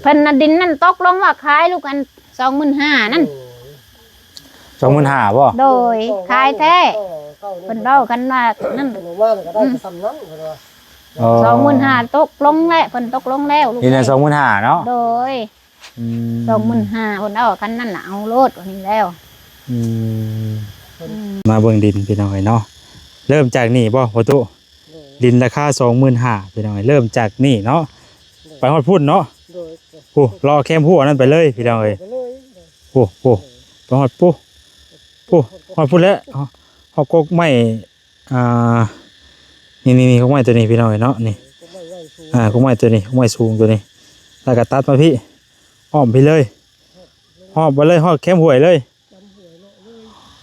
ເພິ່ນນະ ດິນນັ້ນຕົກລົງວ່າຂາຍລູກອັນ ສອງໝື່ນຫ້າ ນັ້ນ. ສອງໝື່ນຫ້າ ບໍ່? ໂດຍ ຂາຍແທ້. ເພິ່ນເວົ້າກັນວ່ານັ້ນ ເພິ່ນເວົ້າກັນໄດ້ ອືມ ສ່ຳນັ້ນ ເພິ່ນວ່າ. ອໍ ສອງໝື່ນຫ້າ ຕົກລົງແລ້ວ ເພິ່ນຕົກລົງແລ້ວລູກ ນີ້ນະ ສອງໝື່ນຫ້າ ເນາະ. ໂດຍ ອືມ ສອງໝື່ນຫ້າ ເພິ່ນເອົາຄັນນັ້ນລະ ເອົາໂລດວ່ານີ້ແລ້ວ. ອືມ ອືມ ມາເບິ່ງດິນພີ່ນ້ອງເອີຍເນາະ. ເລີ່ມຈາກນີ້ບໍ່ພໍ່ຕູ້? ໂດຍ ດິນລາຄາ ສອງໝື່ນຫ້າ ພີ່ນ້ອງເອີຍ ເລີ່ມຈາກນີ້ເນາະ. ໂດຍ ໄປຮອດພຸ້ນເນາະ. ໂດຍ ໂອ້ ເລາະແຄມຮົ້ວນັ້ນໄປເລີຍພີ່ນ້ອງເອີຍ. ໄປເລີຍ ໂອ້ ໂອ້ ໄປຮອດພຸ້ນ ພຸ້ນ ຮອດພຸ້ນແລ້ວ ຮອດກົກໄມ້. ອ່າ ນີ້ໆໆ ກົກໄມ້ຕົວນີ້ພີ່ນ້ອງເອີຍເນາະ ນີ້ ກົກໄມ້ໃຫຍ່ສູງ ອ່າ ກົກໄມ້ຕົວນີ້ ກົກໄມ້ສູງຕົວນີ້ ແລ້ວກໍຕັດມາພີ້ ອ້ອມພີ້ເລີຍ ຮອດໄປເລີຍ ຮອດແຄມຫ້ວຍເລີຍ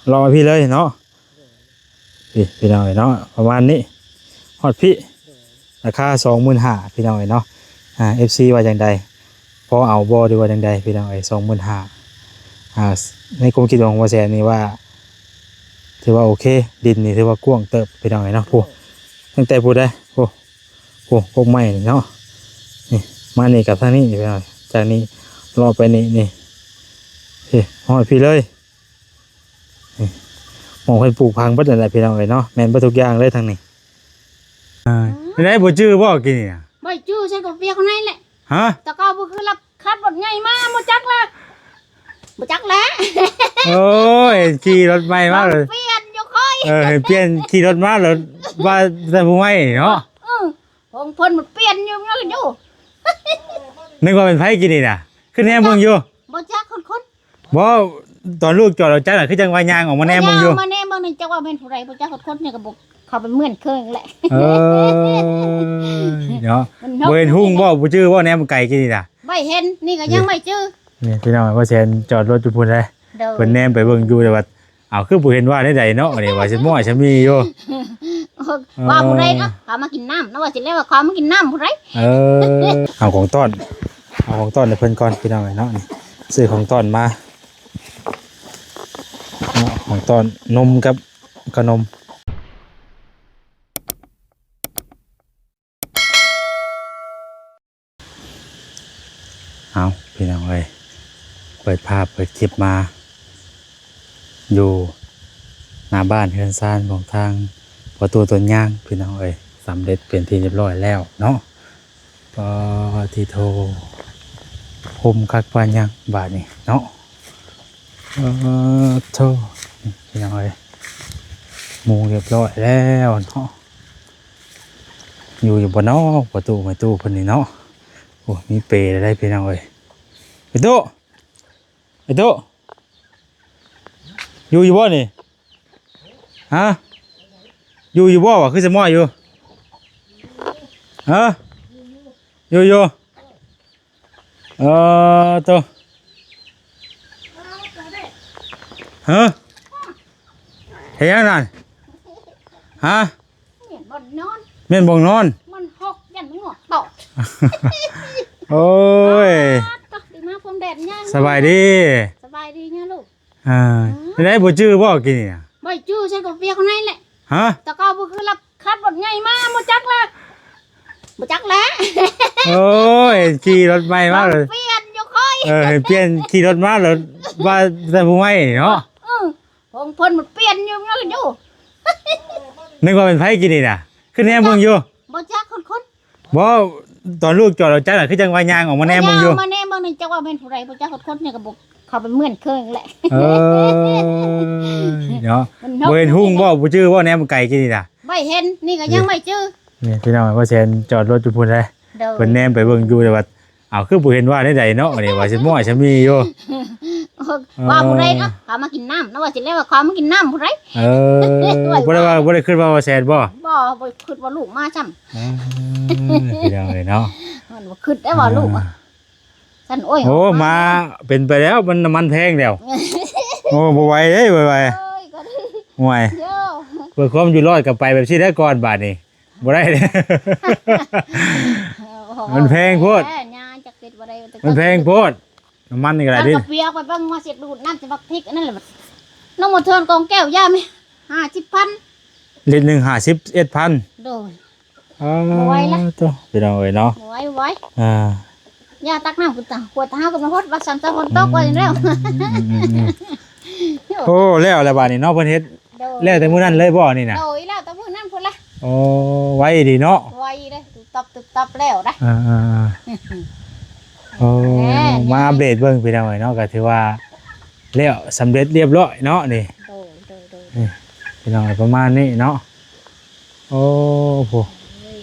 ເລາະມາພີ້ເລີຍເນາະ. ນີ້ພີ່ນ້ອງເອີຍເນາະ ປະມານນີ້ ຮອດພີ້ ລາຄາ ສອງໝື່ນຫ້າ ພີ່ນ້ອງເອີຍເນາະ. ອ່າ ເອັຟຊີ ວ່າຈັ່ງໃດ? ພໍເອົາບໍ່ ຫຼືວ່າຈັ່ງໃດພີ່ນ້ອງເອີຍ? ສອງໝື່ນຫ້າ ອ່າ ໃນຄວາມຄິດຂອງພໍ່ແສນນີ້ວ່າ ຖືວ່າໂອເຄ ດິນນີ້ຖືວ່າກວ້າງເຕີບພີ່ນ້ອງເອີຍເນາະ. ໂອ້ ຕັ້ງແຕ່ພຸ້ນເດ້ ໂອ້ ໂອ້ ກົກໄມ້ນີ້ເນາະ ນີ້ ມານີ້ກັບທາງນີ້ພີ່ນ້ອງ ຈາກນີ້ເລາະໄປນີ້ ນີ້ ນີ້ ຮອດພີ້ເລີຍ ນີ້ ໝ່ອງເພິ່ນປູກຜັງເບິດນັ້ນແຫຼະພີ່ນ້ອງເອີຍເນາະ ແມ່ນເບິດທຸກຢ່າງເລີຍທາງນີ້. ອ່າ ອືມ ໄດ້ບໍ່ຈື່ບໍ່ກິນນີ້ນະ? ບໍ່ຈື່ ໃສ່ກາເຟຂ້າງໃນແຫຼະ. ຮະ? ແຕ່ເກົ່າບໍ່ຄືລະ ຂັບລົດໃຫຍ່ມາ ບໍ່ຈັກລະ ບໍ່ຈັກແຫຼະ. ໂອ້ຍ ຂີ່ລົດໃໝ່ມາເລີຍ ປ່ຽນຢູ່ຂ້ອຍ ເອີ ເຫັນປ່ຽນຂີ່ລົດມາແລ້ວວ່າແຕ່ຜູ້ໃໝ່ເນາະ. ເອີ ຂອງເພິ່ນມັນປ່ຽນຢູ່ ຍັງຢູ່ ນຶກວ່າເປັນໃຜກິນນີ້ນະ ຄືແນມເບິ່ງຢູ່ ບໍ່ຈັກຄົນໆ. ບໍ່ ຕອນລູກຈອດລົດຈັກນະ ຄືຈັ່ງວ່າຍ່າງອອກມາແນມເບິ່ງຢູ່ ມາແນມເບິ່ງນີ້ ຈັກວ່າແມ່ນຜູ້ໃດ ບໍ່ຈັກຄົນໆ ນີ້ກໍບໍ່ເຂົ້າໄປເໝືອນເຄີງແຫຼະ. ເອີ ເນາະ ບໍ່ເຫັນຮຸ່ງບໍ່ ບໍ່ຈື່ບໍ່ ແນມໄກກິນນີ້ນະ ບໍ່ເຫັນ ນີ້ກໍຍັງບໍ່ຈື່. ນີ້ພີ່ນ້ອງ ພໍ່ແສນຈອດລົດຢູ່ພຸ້ນເດ້ ໂດຍ ເພິ່ນແນມໄປເບິ່ງຢູ່ ແຕ່ວ່າ ເອົາ ຄືບໍ່ເຫັນວ່າແນວໃດເນາະ ອັນນີ້ວ່າຊິມ້ອຍຊະມີຢູ່ ວ່າຜູ້ໃດເນາະ ເອີ ເຂົາມາກິນນ້ຳເນາະ ວ່າຊິແລ້ວວ່າເຂົາມາກິນນ້ຳຜູ້ໃດ. ເອີ ເອົາຂອງຕ້ອນ ເອົາຂອງຕ້ອນໃຫ້ເພິ່ນກ່ອນພີ່ນ້ອງເອີຍເນາະ ນີ້ ຊື້ຂອງຕ້ອນມາເນາະ ຂອງຕ້ອນ ນົມກັບຂະໜົມ. ເອົາ ພີ່ນ້ອງເອີຍ ເປີດພາບເປີດຄລິບມາ ຢູ່ໜ້າບ້ານເຮືອນຊານຂອງທາງພໍ່ຕູ້ຕົ້ນຍາງ ພີ່ນ້ອງເອີຍ ສຳເລັດເປັນທີ່ຮຽບຮ້ອຍແລ້ວເນາະ. ປາທິໂທ ໂຮມຄັກປານຍັງບາດນີ້ເນາະ. ເອີ ໂທ້ ພີ່ນ້ອງເອີຍ ມຸງຮຽບຮ້ອຍແລ້ວເນາະ. ຢູ່ຢູ່ບໍ່ເນາະ ພໍ່ຕູ້ແມ່ຕູ້ເພິ່ນນີ້ເນາະ. ໂອ້ ມີເປໄດ້ພີ່ນ້ອງເອີຍ. ໄອ້ຕູ້ ໄອ້ຕູ້ ຢູ່ຢູ່ບໍ່ນີ້? ຮະ? ຢູ່ຢູ່ບໍ່ວະ? ຄືສະໝໍຢູ່? ຮະ? ຢູ່ຢູ່. ເອີ ໂຕ ຮະ? ເຮັດຫຍັງນັ້ນ? ຮະ? ແມ່ນບ່ອນນອນ ແມ່ນບ່ອນນອນ ມັນຫົກ ຢ້ານງວກຕອດ. ໂອ້ຍ ຕາດ ມາພົມແດດຍາງ. ສະບາຍດີ ສະບາຍດີຍາລູກ. ອ່າ ເປັນໃດ ບໍ່ຈື່ບໍ່ກິນນີ້ນະ? ບໍ່ຈື່ ໃສ່ກາເຟຂ້າງໃນແຫຼະ. ຮະ? ແຕ່ເກົ່າບໍ່ຄືລະ ຂັບລົດໃຫຍ່ມາ ບໍ່ຈັກລະ ບໍ່ຈັກແຫຼະ. ໂອ້ຍ ຂີ່ລົດໃໝ່ມາເລີຍ ປ່ຽນຢູ່ຂ້ອຍ. ເອີ ເຫັນປ່ຽນຂີ່ລົດມາແລ້ວວ່າແຕ່ຜູ້ໃໝ່ເນາະ. ເອີ ຂອງເພິ່ນມັນປ່ຽນຢູ່ ຍັງຢູ່. ນຶກວ່າເປັນໃຜກິນນີ້ນະ ຄືແນມເບິ່ງຢູ່ ບໍ່ຈັກຄົນໆ. ບໍ່ ຕອນລູກຈອດລົດຈັກນະ ຄືຈັ່ງວ່າຍ່າງອອກມາແນມເບິ່ງຢູ່ ມາແນມເບິ່ງນີ້ ຈັກວ່າແມ່ນຜູ້ໃດ ບໍ່ຈັກຄົນໆ ນີ້ກໍບໍ່ເຂົ້າໄປເໝືອນເຄີງແຫຼະ. ເອີ ເນາະ ບໍ່ເຫັນຮຸ່ງບໍ່ ບໍ່ຈື່ບໍ່ ແນມໄກກິນນີ້ນະ. ບໍ່ເຫັນ ນີ້ກໍຍັງບໍ່ຈື່. ນີ້ພີ່ນ້ອງ ພໍ່ແສນຈອດລົດຢູ່ພຸ້ນເດ້ ໂດຍ ເພິ່ນແນມໄປເບິ່ງຢູ່ ແຕ່ວ່າ ເອົາ ຄືບໍ່ເຫັນວ່າແນວໃດເນາະ ອັນນີ້ວ່າຊິມ້ອຍຊະມີຢູ່. ວ່າຜູ້ໃດເນາະ ເຂົາມາກິນນ້ຳເນາະ ວ່າຊິແລ້ວວ່າເຂົາມາກິນນ້ຳຜູ້ໃດ. ເອີ ບໍ່ໄດ້ວ່າ ບໍ່ໄດ້ຄິດວ່າພໍ່ແສນບໍ່? ບໍ່ ບໍ່ຄິດວ່າລູກມາຊ້ຳ. ເອີ ພີ່ນ້ອງເອີຍເນາະ ມັນບໍ່ຄິດໄດ້ວ່າລູກ ອ່າ ຊັ້ນ ໂອ້ຍ ໂອ້ ມາເປັນໄປແລ້ວ ມັນ ນ້ຳມັນແພງແລ້ວ. ໂອ້ ບໍ່ໄຫວເດ້ ບໍ່ໄຫວ ໂອ້ຍ ກໍ ໂອ້ຍ ໂຢ້ ເພື່ອຄວາມຢູ່ລອດກໍໄປແບບຊີ້ແຫຼະກ່ອນບາດນີ້. ບໍ່ໄດ້ເດ້ ມັນແພງໂພດ ແມ່ນຫຍັງຈັກເຮັດບໍ່ໄດ້ ມັນແພງໂພດ ນ້ຳມັນນີ້ກໍໄດ້ ແລ້ວກໍເປີຍໄປເບິ່ງວ່າຊິດູດນ້ຳຈາກບັກພິກອັນນັ້ນແຫຼະ ນ້ອງມາເທີນກອງແກ້ວຢາແມ່ ຫ້າສິບພັນ ລິດໜຶ່ງຫ້າສິບເອັດພັນ. ໂດຍ ອໍ ບໍ່ໄຫວລະ ໂທ້ ພີ່ນ້ອງເອີຍເນາະ ບໍ່ໄຫວ ບໍ່ໄຫວ ອ່າ ຢ່າຕັກນ້ຳຂຶ້ນຕາ ກວດຕາເຮົາກໍມາຮອດວ່າຊ້ຳຕາຝົນຕົກວ່າແລ້ວ. ອືມໆໆໆ ໂອ້ ແລ້ວແລ້ວບາດນີ້ເນາະ ເພິ່ນເຮັດ ໂດຍ ແລ້ວແຕ່ມື້ນັ້ນເລີຍບໍ່ນີ້ນະ? ໂດຍ ແລ້ວແຕ່ມື້ນັ້ນພຸ້ນລະ. ໂອ້ ໄວດີເນາະ ໄວເດ້ ຕຸບຕັບຕຸບຕັບແລ້ວນະ. ເອີໆໆ ໂອ້ ແມ່ນ ມາອັບເດດເບິ່ງພີ່ນ້ອງເອີຍເນາະ ກໍຖືວ່າແລ້ວສຳເລັດລຽບຮ້ອຍເນາະນີ້. ໂດຍໆໆ ນີ້ພີ່ນ້ອງເອີຍ ປະມານນີ້ເນາະ. ໂອ້ໂຫ ໂອ້ຍ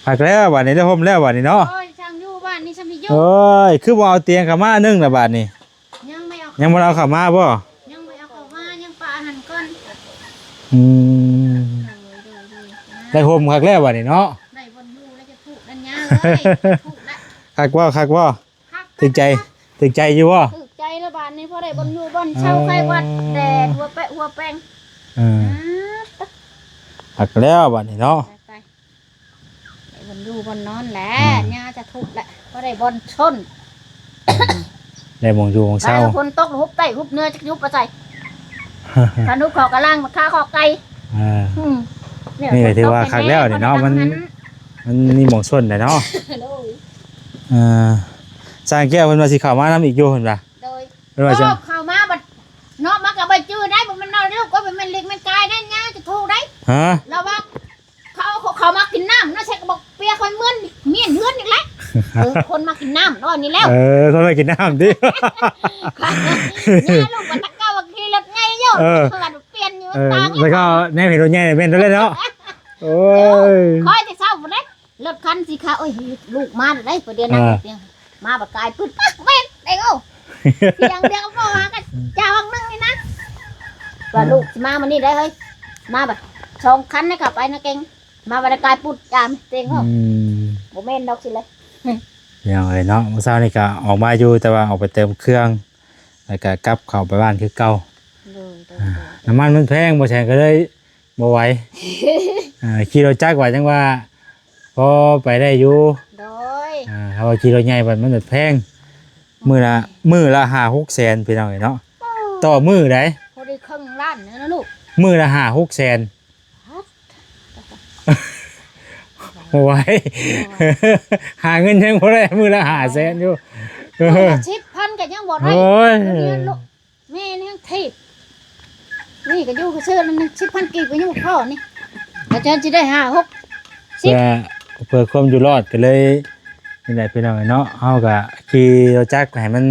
ຄັກແລ້ວບາດນີ້ ໄດ້ຮົ່ມແລ້ວບາດນີ້ເນາະ. ໂອ້ຍ ຊ່າງຢູ່ບ້ານນີ້ຊ່ຳຢູ່. ໂອ້ຍ ຄືບໍ່ເອົາຕຽງເຂົ້າມາໜຶ່ງລະບາດນີ້? ຍັງບໍ່ເອົາ ຍັງບໍ່ໄດ້ເອົາເຂົ້າມາບໍ່? ຍັງບໍ່ເອົາເຂົ້າມາ ຍັງປະອັນນັ້ນກ່ອນ. ອືມ ໄດ້ຮົ່ມຄັກແລ້ວບາດນີ້ເນາະ. ໄດ້ບ່ອນຢູ່ແລ້ວ ຈະທຸກນັ້ນຍາເອີຍ ທຸກລະ. ຄັກບໍ່ ຄັກບໍ່? ຖືກໃຈ ຖືກໃຈຢູ່ບໍ່? ຖືກໃຈລະບາດນີ້ ພໍໄດ້ບ່ອນຢູ່ບ່ອນເຊົາ ໃຄວັດແດດ ຫົວແປະຫົວແປງ. ເອີ ອ່າ ຄັກແລ້ວບາດນີ້ເນາະ. ໄປໆ ໄດ້ບ່ອນຢູ່ບ່ອນນອນແຫຼະ ອືມ ຫຍ້າຈະທຸບແຫຼະ ພໍໄດ້ບ່ອນຊົນ ໄດ້ໝ່ອງຢູ່ໝ່ອງເຊົາ. ໄປແລ້ວ ຝົນຕົກ ຮຸບໃຕ້ຮຸບເໜືອ ຈັກຢຸບໄປໃສ ຄັນຮຸບເຂົ້າກະລ້າງ ມັນຄາຄອກໄກ່. ເອີ ອືມ ນີ້ກໍຖືວ່າຄັກແລ້ວນີ້ເນາະ ມັນ ມັນມີໝ່ອງຊົນແລ້ວເນາະ. ໂດຍ ເອີ ຊ່າງແກ້ວເພິ່ນວ່າຊິເຂົ້າມານຳອີກຢູ່ ເພິ່ນວ່າ. ໂດຍ ເພິ່ນວ່າຊິ ເຂົ້າມາບັດເນາະ ມັນກໍບໍ່ຈື່ໄດ້ ບໍ່ແມ່ນເນາະລູກ ກໍບໍ່ແມ່ນລິກແມ່ນກາຍໄດ້ ຫຍ້າຈະຖືກໄດ້. ຮະ ລະວ່າ ເຂົາ ເຂົາ ເຂົາມາກິນນ້ຳເນາະ ໃສ່ກະບອກເປຍ ຂ້ອຍເມືອນ ມຽນເຮືອນອີກແລ້ວ. ເອີ ຄົນມາກິນນ້ຳເນາະນີ້ແລ້ວ. ເອີ ຄົນມາກິນນ້ຳຕິ ແມ່ລູກວ່າແຕ່ເກົ່າວ່າຂີ່ລົດໃຫຍ່ຢູ່ ເອີ ເຂົາວ່າປ່ຽນຢູ່ ເອີ ຕ່າງ ແລ້ວກໍແນມເຫັນລົດໃຫຍ່ແມ່ນແລ້ວເນາະ. ໂອ້ຍ ເອີ ຄ່ອຍແຕ່ເຊົ້າພຸ້ນເດ້ ລົດຄັນສີຂາວ ໂອ້ຍ ລູກມາແລ້ວໄດ໋ ປະດຽວນັ້ນ ເອີ ມາບັດກາຍປຶດປຶດ ແມ່ນເດ້ ໂອ້ ພຽງດຽວກໍບໍ່ຫາກັນຈາວັກໜຶ່ງນີ້ນະ ວ່າລູກຊິມາມື້ນີ້ໄດ້ເຮີ້ຍ ມາບັດສອງຄັນນະ ເຂົ້າໄປນະເກັ່ງ ມາບັດກາຍປຸດຈາມເຕັງເນາະ. ອືມ ບໍ່ແມ່ນດອກຊິເລີຍ ພີ່ນ້ອງເອີຍເນາະ. ມື້ເຊົ້ານີ້ກໍອອກມາຢູ່ ແຕ່ວ່າອອກໄປເຕີມເຄື່ອງ ແລ້ວກໍກັບເຂົ້າໄປບ້ານຄືເກົ່າ. ໂດຍ ໂດຍ ອ່າ ໂດຍ ນ້ຳມັນມັນແພງ ບໍ່ແຊງກໍເລີຍບໍ່ໄຫວ. ອ່າ ຂີ່ລົດຈັກວ່າຈັ່ງວ່າພໍໄປໄດ້ຢູ່. ໂດຍ ອ່າ ຖ້າວ່າຂີ່ລົດໃຫຍ່ບັດມັນແພງ ມື້ລະ ມື້ລະຫ້າຫົກແສນ ພີ່ນ້ອງເອີຍເນາະ. ໂອ້ ຕໍ່ມື້ໃດ ພໍໄດ້ເຄິ່ງລ້ານເນາະລູກ ມື້ລະຫ້າຫົກແສນ. ໂອ້ຍ ຫາເງິນຍັງບໍ່ໄດ້ ມື້ລະຫ້າແສນຢູ່. ມື້ລະສິບພັນກໍຍັງບໍ່ໄດ້. ໂອ້ຍ ແມ່ນຍັງຖີບ ນີ້ກໍຢູ່ຊື່ໆ ສິບພັນກີບກໍຍັງບໍ່ພໍນີ້ ອາຈານຊິໄດ້ຫ້າຫົກສິບ ເພື່ອ ເພື່ອຄວາມຢູ່ລອດກໍເລີຍ ນີ້ແຫຼະ ພີ່ນ້ອງເນາະ ເຮົາກໍຂີ່ລົດຈັກໃຫ້ມັນ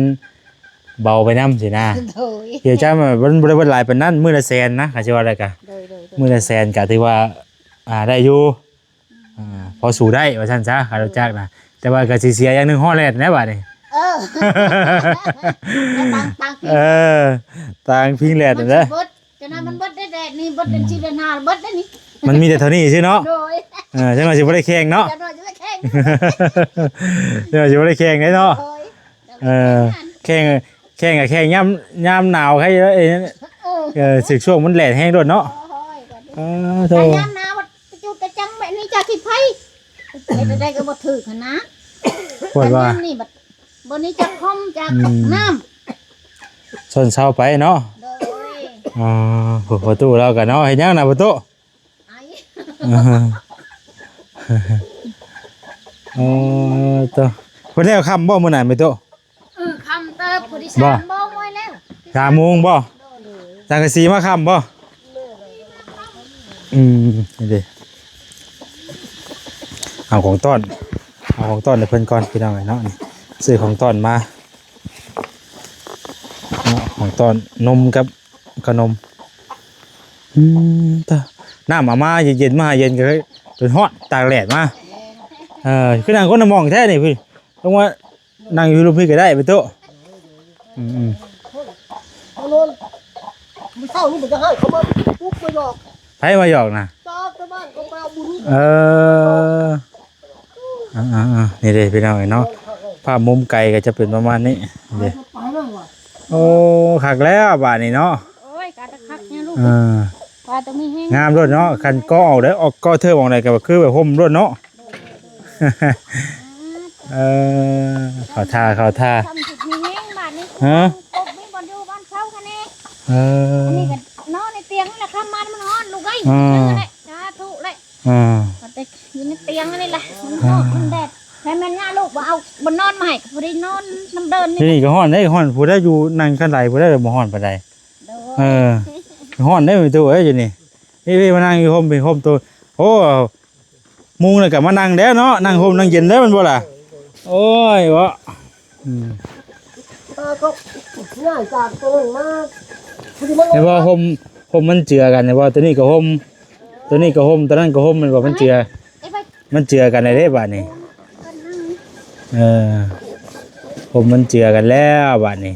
ເບົາໄປນຳຊີ້ນະ. ໂດຍ ຂີ່ຈັກມັນບໍ່ໄດ້ເບິດຫຼາຍປານນັ້ນ ມື້ລະແສນນະ ຄັນຊິວ່າໄດ້ກໍ. ໂດຍໆໆ ມື້ລະແສນກໍຖືວ່າ ອ່າ ໄດ້ຢູ່ ອ່າ ພໍສູ້ໄດ້ວ່າຊັ້ນຊະ ຄ່າລົດຈັກນະ. ແຕ່ວ່າກໍຊິເສຍຢ່າງໜຶ່ງ ຮອດແລ້ວແຫຼະບາດນີ້. ເອີ ຕາງ ຕາງພິງ ເອີ ຕາງພິງແລ້ວນັ້ນແຫຼະ ມັນຊິເບິດ ຈະນັ້ນມັນເບິດໄດ້ແດດນີ້ ເບິດເດືອນ ອືມ ສີ່ເດືອນຫ້າ ເບິດໄດ້ນີ້ ມັນມີແຕ່ເທົ່ານີ້ຊື່ເນາະ. ໂດຍ ເອີ ຈັ່ງໜ້ອຍຊິບໍ່ໄດ້ແຂ່ງເນາະ ຈັ່ງໜ້ອຍຊິໄດ້ແຂ່ງ ຈັ່ງໜ້ອຍຊິບໍ່ໄດ້ແຂ່ງເດ້ເນາະ. ໂດຍ ເອີ ແຂ່ງ ແຂ່ງກໍແຂ່ງຍາມ ຍາມໜາວໃຄເອີຍ. ເອີ ເອີ ຖືກຊ່ວງມັນແດດແຮງໂດດເນາະ. ໂອ້ຍ ເອີ ໂທ ຍາມໜາວ ກະຈຸດກະຈັງແບບນີ້ຈາກຂີ້ໄພ ເຮັດໄດ້ກໍບໍ່ຖືກຫັ້ນນະ. ປວດວ່າ ຍາມນີ້ບັດ ບໍ່ນີ້ຈາກຄອມຈາກ ອືມ ນ້ຳ ຊົນເຊົາໄປເນາະ. ໂດຍ ອໍ ຜູ້ຕູ້ລາວກໍເນາະ ເຮັດຫຍັງນະຜູ້ຕູ້? ໄອ ເອີ ໂຕ ເພິ່ນແລ້ວຄ່ຳບໍ່ມື້ນັ້ນແມ່ຕູ້? ເອີ ຄ່ຳເຕີບ ພໍດີ ບໍ່ ສາມໂມງໄວ້ແລ້ວ ສາມໂມງບໍ່? ໂດຍ ສັງກະສີມາຄ່ຳບໍ່? ອືມ ນີ້ເດ້ ເອົາຂອງຕ້ອນ ເອົາຂອງຕ້ອນໃຫ້ເພິ່ນກ່ອນ ພີ່ນ້ອງເອີຍເນາະ. ນີ້ ຊື້ຂອງຕ້ອນມາເນາະ ຂອງຕ້ອນ ນົມກັບ ຂະໜົມ. ອືມ ຕາ ນ້ຳເອົາມາເຢັນໆ ມາຫາເຢັນກໍເລີຍ ຈົນຮ້ອນ ຕາກແດດມາ. ເອີ ຄືນັ່ງຄົນລະໝ່ອງແທ້ນີ້ ພີ່ ຕ້ອງວ່ານັ່ງຢູ່ລຸ່ມພີ້ກໍໄດ້ ໄປໂຕະ. ອືມໆ ເຂົານອນ ມື້ເຊົ້ານີ້ມັນຈະໃຫ້ເຂົາມາປຸກມາຫຍອກ. ໃຜມາຫຍອກນະ? ຈາກແຕ່ບ້ານເຂົາໄປເອົາບຸນ. ເອີ ອ່າໆໆ ນີ້ເດ້ພີ່ນ້ອງເອີຍເນາະ ພາບມຸມໄກກໍຈະເປັນປະມານນີ້ເດ້. ໂອ້ ຄັກແລ້ວບາດນີ້ເນາະ. ໂອ້ຍ ກະຄັກແຮງລູກ ເອີ ວ່າຕ້ອງມີແຮງ ງາມໂລດເນາະ. ຄັນກໍອອກໄດ້ ອອກກໍເທີບອອກໄດ້ກໍຄືແບບຮົ່ມໂລດເນາະ. ເອີ ເຂົ້າທ່າ ເຂົ້າທ່າ ມີແຮງບາດນີ້. ຮະ ກົບມີບ່ອນຢູ່ບ່ອນເຊົາຄັນນີ້. ເອີ ອັນນີ້ກໍນອນໃນຕຽງນີ້ແຫຼະ ຄ່ຳມາມັນຮ້ອນລູກເອີຍ. ເອີ ສາທຸແຫຼະ. ອ່າ ວ່າແຕ່ຢູ່ໃນຕຽງອັນນີ້ແຫຼະ ມັນຮ້ອນ ອ່າ ມັນແດດ. ໃຜແມ່ນຍາລູກບໍ່ເອົາ ບໍ່ນອນມາໃຫ້ກໍບໍ່ໄດ້ນອນນຳເດີ່ນນີ້ ນີ້ກໍຮ້ອນເດ້ ຮ້ອນຜູ້ໃດຢູ່ນັ່ງຄັນໄດຜູ້ໃດບໍ່ຮ້ອນປານໃດ ໂດຍ ເອີ ຮ້ອນເດ້ແມ່ຕູ້ເອີຍ ຢູ່ນີ້ ນີ້ ນີ້ມານັ່ງຢູ່ຮົ່ມພີ້ ຮົ່ມໂຕ ໂອ້ ມຸງແລ້ວກໍມານັ່ງແລ້ວເນາະ ນັ່ງຮົ່ມນັ່ງເຢັນແລ້ວແມ່ນບໍ່ລະ ໂອ້ຍເວາະ ອືມ ເອີ ກໍຍ້າຍຈາກຕົວນັ້ນມາ ເຫັນບໍ່ ຮົ່ມ ຮົ່ມມັນເຈືອກັນ ເຫັນບໍ່ ຕົວນີ້ກໍຮົ່ມ ຕົວນີ້ກໍຮົ່ມ ຕົວນັ້ນກໍຮົ່ມ ແມ່ນບໍ່ ມັນເຈືອ ມັນເຈືອກັນໄດ້ເດ້ບາດນີ້ ເອີ ຮົ່ມມັນເຈືອກັນແລ້ວບາດນີ້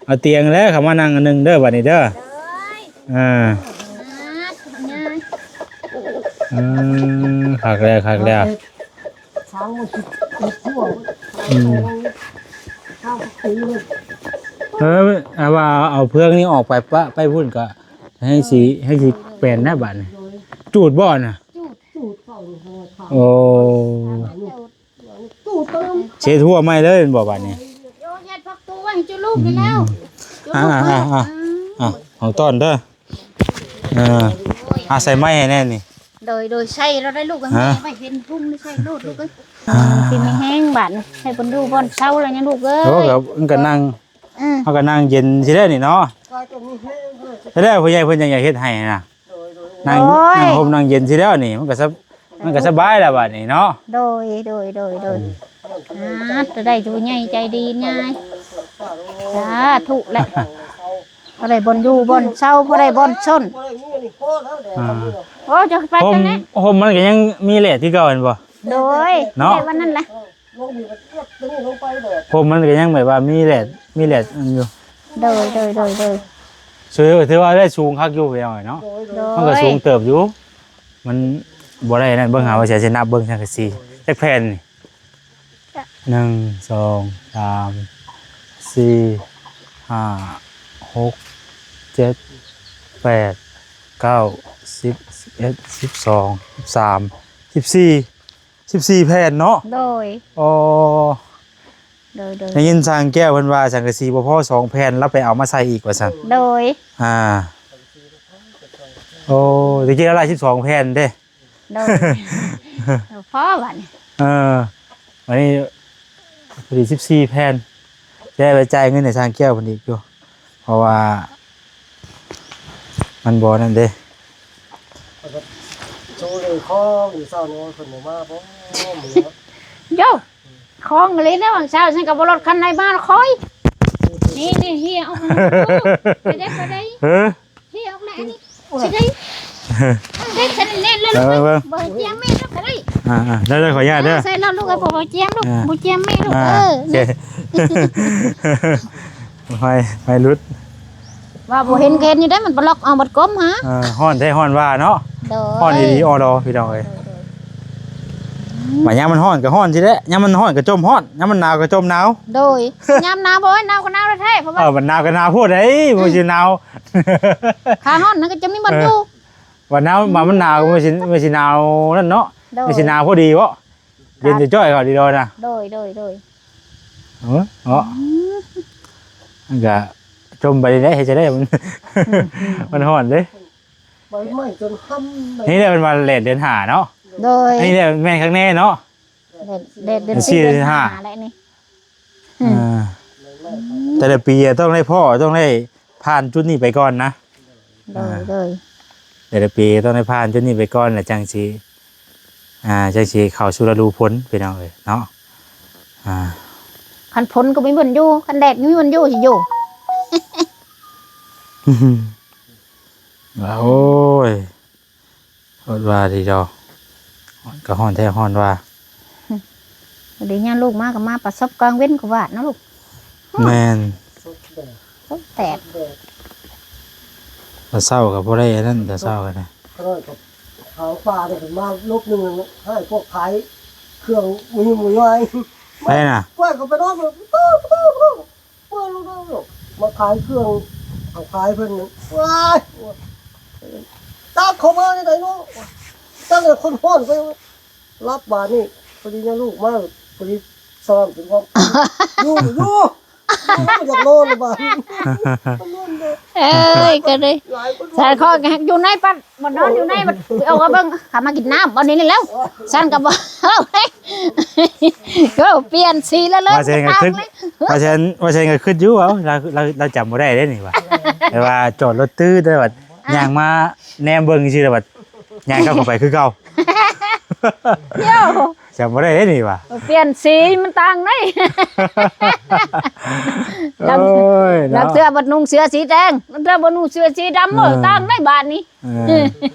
ເອົາຕຽງແລ້ວເຂົ້າມານັ່ງອັນໜຶ່ງເດີບາດນີ້ເດີ ໂດຍ ອ່າ ອ່າ ອືມ ຄັກແລ້ວ ຄັກແລ້ວ ຊ້າງມັນຊິເຮັດຄົວ ອືມ ເອີ ເອົາວ່າເອົາເຟືອງນີ້ອອກໄປປະ ໄປພຸ້ນກໍແຮງຊິ ແຮງຊິແປນນະບາດນີ້ ຈູດບໍ່ນະ ຈູດ ຈູດເຂົ້າ ໂອ້ ຈູດ ຈູດເຂົ້າ ເຊັດຫົວໃໝ່ເລີຍແມ່ນບໍ່ບາດນີ້ ໂຍ ເຮັດພັກຕູໄວ້ໃຫ້ຈຸລູກນີ້ແລ້ວ ອືມ ຈຸລູກ ອ່າ ອ່າ ອ່າ ອ່າ ອ່າ ຂອງຕ້ອນເດີ ເອີ ໂດຍ ອາ ໃສ່ໄມ້ໃຫ້ແນ່ນີ້ ໂດຍ ໂດຍ ໃສ່ແລ້ວໄດ້ລູກ ຮະ ແມ່ໄປເຫັນພຸ້ງນີ້ໃສ່ໂລດລູກເອີຍ ອ່າ ຊິມີແຮງບາດນີ້ ໃຫ້ເພິ່ນຢູ່ບ່ອນເຊົາແລ້ວຍັງລູກເອີຍ ໂອ້ ກໍ ມັນກໍນັ່ງ ເອີ ເຮົາກໍນັ່ງເຢັນຊິແລ້ວນີ້ເນາະ ຊິແລ້ວ ຜູ້ໃຫຍ່ເພິ່ນຍັງຢາກເຮັດໃຫ້ນະ ນັ່ງ ໂອ້ຍ ນັ່ງຮົ່ມນັ່ງເຢັນຊິແລ້ວນີ້ ມັນກໍສະ ມັນກໍສະບາຍແລ້ວບາດນີ້ເນາະ ໂດຍ ໂດຍ ໂດຍ ໂດຍ ອືມ ອ່າ ໄດ້ຜູ້ໃຫຍ່ໃຈດີຍາຍ ສາທຸແຫຼະ ພໍໄດ້ບ່ອນຢູ່ບ່ອນເຊົາ ພໍໄດ້ບ່ອນຊົນ ອ່າ ໂອ້ ຈະໄປ ຮົ່ມ ທາງໃດ ຮົ່ມມັນກໍຍັງມີແດດຄືເກົ່າແມ່ນບໍ່ ໂດຍ ເນາະ ແມ່ນ ວັນນັ້ນແຫຼະ ຮົ່ມມັນກໍຍັງແບບວ່າມີແດດ ມີແດດອັນຢູ່ ໂດຍ ໂດຍ ໂດຍ ໂດຍ ຖື ຖືວ່າໄດ້ສູງຄັກຢູ່ພີ່ນ້ອງເນາະ ໂດຍ ມັນກໍສູງເຕີບຢູ່ ມັນບໍ່ໄດ້ນັ້ນ ເບິ່ງຫາວ່າຊິ ຊິນັບເບິ່ງສັງກະສີຈັກແຜ່ນນີ້ ໜຶ່ງ ສອງ ສາມ ສີ່ ຫ້າ ຫົກ ເຈັດ ແປດ ເກົ້າ ສິບ ສິບເອັດ ສິບສອງ ສິບສາມ ສິບສີ່ ສິບສີ່ແຜ່ນເນາະ ໂດຍ ອໍ ໂດຍ ໂດຍ ໄດ້ຍິນຊ່າງແກ້ວເພິ່ນວ່າສັງກະສີບໍ່ພໍສອງແຜ່ນ ລາວໄປເອົາມາໃສ່ອີກວ່າຊັ້ນ ໂດຍ ອ່າ ໂອ້ ແຕ່ກີ້ລາວໄດ້ສິບສອງແຜ່ນເດ້ ໂດຍ ພໍບາດນີ້ ເອີ ບາດນີ້ພໍດີສິບສີ່ແຜ່ນ ແຕ່ໄປຈ່າຍເງິນໃຫ້ຊ່າງແກ້ວເພິ່ນອີກຢູ່ ເພາະວ່າມັນບໍ່ນັ້ນເດ້ ໂຊເລີຍຂອງຢູ່ເຊົ້ານີ້ເພິ່ນບໍ່ມາບໍ່ ໂຢ ຂອງອີ່ຫຼີແນວຫວ່າງເຊົ້າ ສັນກໍບໍ່ລົດຄັນໃດມາລະຂ້ອຍ ນີ້ ນີ້ ເຮຍອອກມາ ໄປໄດ້ ໄປໄດ້ ເອີ ເຮຍອອກແລ້ວ ອັນນີ້ ຊິໄດ້ ເດ້ ຄັນແໜ້ນແລ້ວ ເອີ ເບິ່ງ ບໍ່ຈຽມແມ່ລູກກໍໄດ້ ອ່າໆ ໄດ້ໆ ຂໍອະນຸຍາດເດີ ໃສ່ລອດລູກ ບໍ່ຈຽມລູກ ອ່າ ບໍ່ຈຽມແມ່ລູກ ອ່າ ເອີ ໂອເຄ ໄຟ ໄຟຫຼຸດ ວ່າບໍ່ເຫັນກໍເຫັນຢູ່ເດ້ ມັນປະລັອກເອົາບັດກົມຫາ ເອີ ຮ້ອນແທ້ຮ້ອນວ່າເນາະ ໂດຍ ຮ້ອນອີ່ຫຼີອໍດໍພີ່ນ້ອງເອີຍ ໂດຍ ໂດຍ ບາດຍາມມັນຮ້ອນກໍຮ້ອນຊີ້ແຫຼະ ຍາມມັນຮ້ອນກໍຈົ່ມຮ້ອນ ຍາມມັນໜາວກໍຈົ່ມໜາວ ໂດຍ ຍາມໜາວ ໂອ້ຍ ໜາວກໍໜາວແທ້ໆ ເພາະວ່າ ເອີ ມັນໜາວກໍໜາວໂພດເດ້ ມັນຊິໜາວ ຂາຮ້ອນນັ້ນກໍຈະມີບ່ອນຢູ່ ເອີ ບັດໜາວ ບັດມັນໜາວກໍມັນຊິ ມັນຊິໜາວນັ້ນເນາະ ໂດຍ ມັນຊິໜາວພໍດີເບາະ ເຢັນຈ້ອຍໆ ເຂົ້າດີດອຍນະ ໂດຍ ໂດຍ ໂດຍ ເອີ ເນາະ ອືມ ມັນກະຈົ່ມໄປເດ້ ເຮັດຈັ່ງໃດ ມັນ ອືມ ມັນຮ້ອນເດ້ ໃບໄມ້ຈົນຄ້ຳ ນີ້ແຫຼະເພິ່ນວ່າແດດເດືອນຫ້າເນາະ ໂດຍ ອັນນີ້ແຫຼະແມ່ນຄັກແນ່ເນາະ ແດດ ແດດເດືອນສີ່ ເດືອນຫ້າ ເດືອນຫ້າແຫຼະນີ້ ອືມ ອ່າ ແຕ່ລະປີອະຕ້ອງໄດ້ພໍ້ ຕ້ອງໄດ້ຜ່ານຈຸດນີ້ໄປກ່ອນນະ ໂດຍ ອ່າ ໂດຍ ແຕ່ລະປີຕ້ອງໄດ້ຜ່ານຈຸດນີ້ໄປກ່ອນ ແລ້ວຈັ່ງຊິ ອ່າ ຈັ່ງຊິເຂົ້າສູ່ລະດູຝົນພີ່ນ້ອງເອີຍເນາະ ອ່າ ຄັນຝົນກໍມີບ່ອນຢູ່ ຄັນແດດມີບ່ອນຢູ່ ຊິຢູ່ ໂອ້ຍ ອດວ່າດີດອກ ຮ້ອນກໍຮ້ອນແທ້ຮ້ອນວ່າ ອືມ ພໍດີຍາມລູກມາກໍມາປະສົບກາງເວັນກໍວາດເນາະລູກ ແມ່ນ ສົບແດດ ສົບແດດ ຕອນເຊົ້າກໍບໍ່ໄດ້ອັນນັ້ນ ຕອນເຊົ້າກໍໄດ້ ຂ້ານ້ອຍກໍຫາປາໄດ້ຂຶ້ນມາລົບໜຶ່ງ ໃຫ້ພວກຂາຍເຄື່ອງມີໝູຍວາຍ ໃຜນະ ຂ້ອຍກໍໄປນອນ ເປີດລູກນ້ອງມາຂາຍເຄື່ອງ ເອົາຂາຍເພິ່ນ ວ້າຍ ຈັກເຂົ້າມາຈັ່ງໃດເນາະ ຈັກແລ້ວຄົນຮ້ອນໄປ ຫຼັບບາດນີ້ ພໍດີຍາມລູກມາ ພໍດີສະຫຼອມເປັນຄວາມ ຢູ່ ຢູ່ ຢູ່ ຢາກນອນບາດນີ້ ນອນເດີ ເອີຍ ກໍເລີຍ ສາຍຄອກໍຢູ່ໃນປັດ ບໍ່ນອນຢູ່ໃນບັດ ເອົາມາເບິ່ງ ເຂົ້າມາກິນນ້ຳ ເອົານີ້ແລ້ວ ຊັ້ນກໍບໍ່ເອົາເລີຍ ກໍປ່ຽນສີແລ້ວເລີຍ ວ່າແຊງກໍຄິດ ວ່າແຊງ ວ່າແຊງກໍຄິດຢູ່ ເອົ້າ ລາວ ລາວ ລາວຈຳບໍ່ໄດ້ເດ້ນີ້ວ່າ ແຕ່ວ່າຈອດລົດຕື້ແຕ່ວ່າ ອ່າ ຍ່າງມາແນມເບິ່ງຊື່ແລ້ວບັດ ຍ່າງກັບເຂົ້າໄປຄືເກົ່າ ໂຍ ຈຳບໍ່ໄດ້ເດ້ນີ້ວ່າ ປ່ຽນສີມັນຕ່າງເດ້ ໂອ້ຍເນາະ ລາງເທື່ອບັດນຸ່ງເສື້ອສີແດງ ລາງເທື່ອບັດນຸ່ງເສື້ອສີດຳ ເອີ ເອີ ຕ່າງໄດ້ບາດນີ້ ເອີ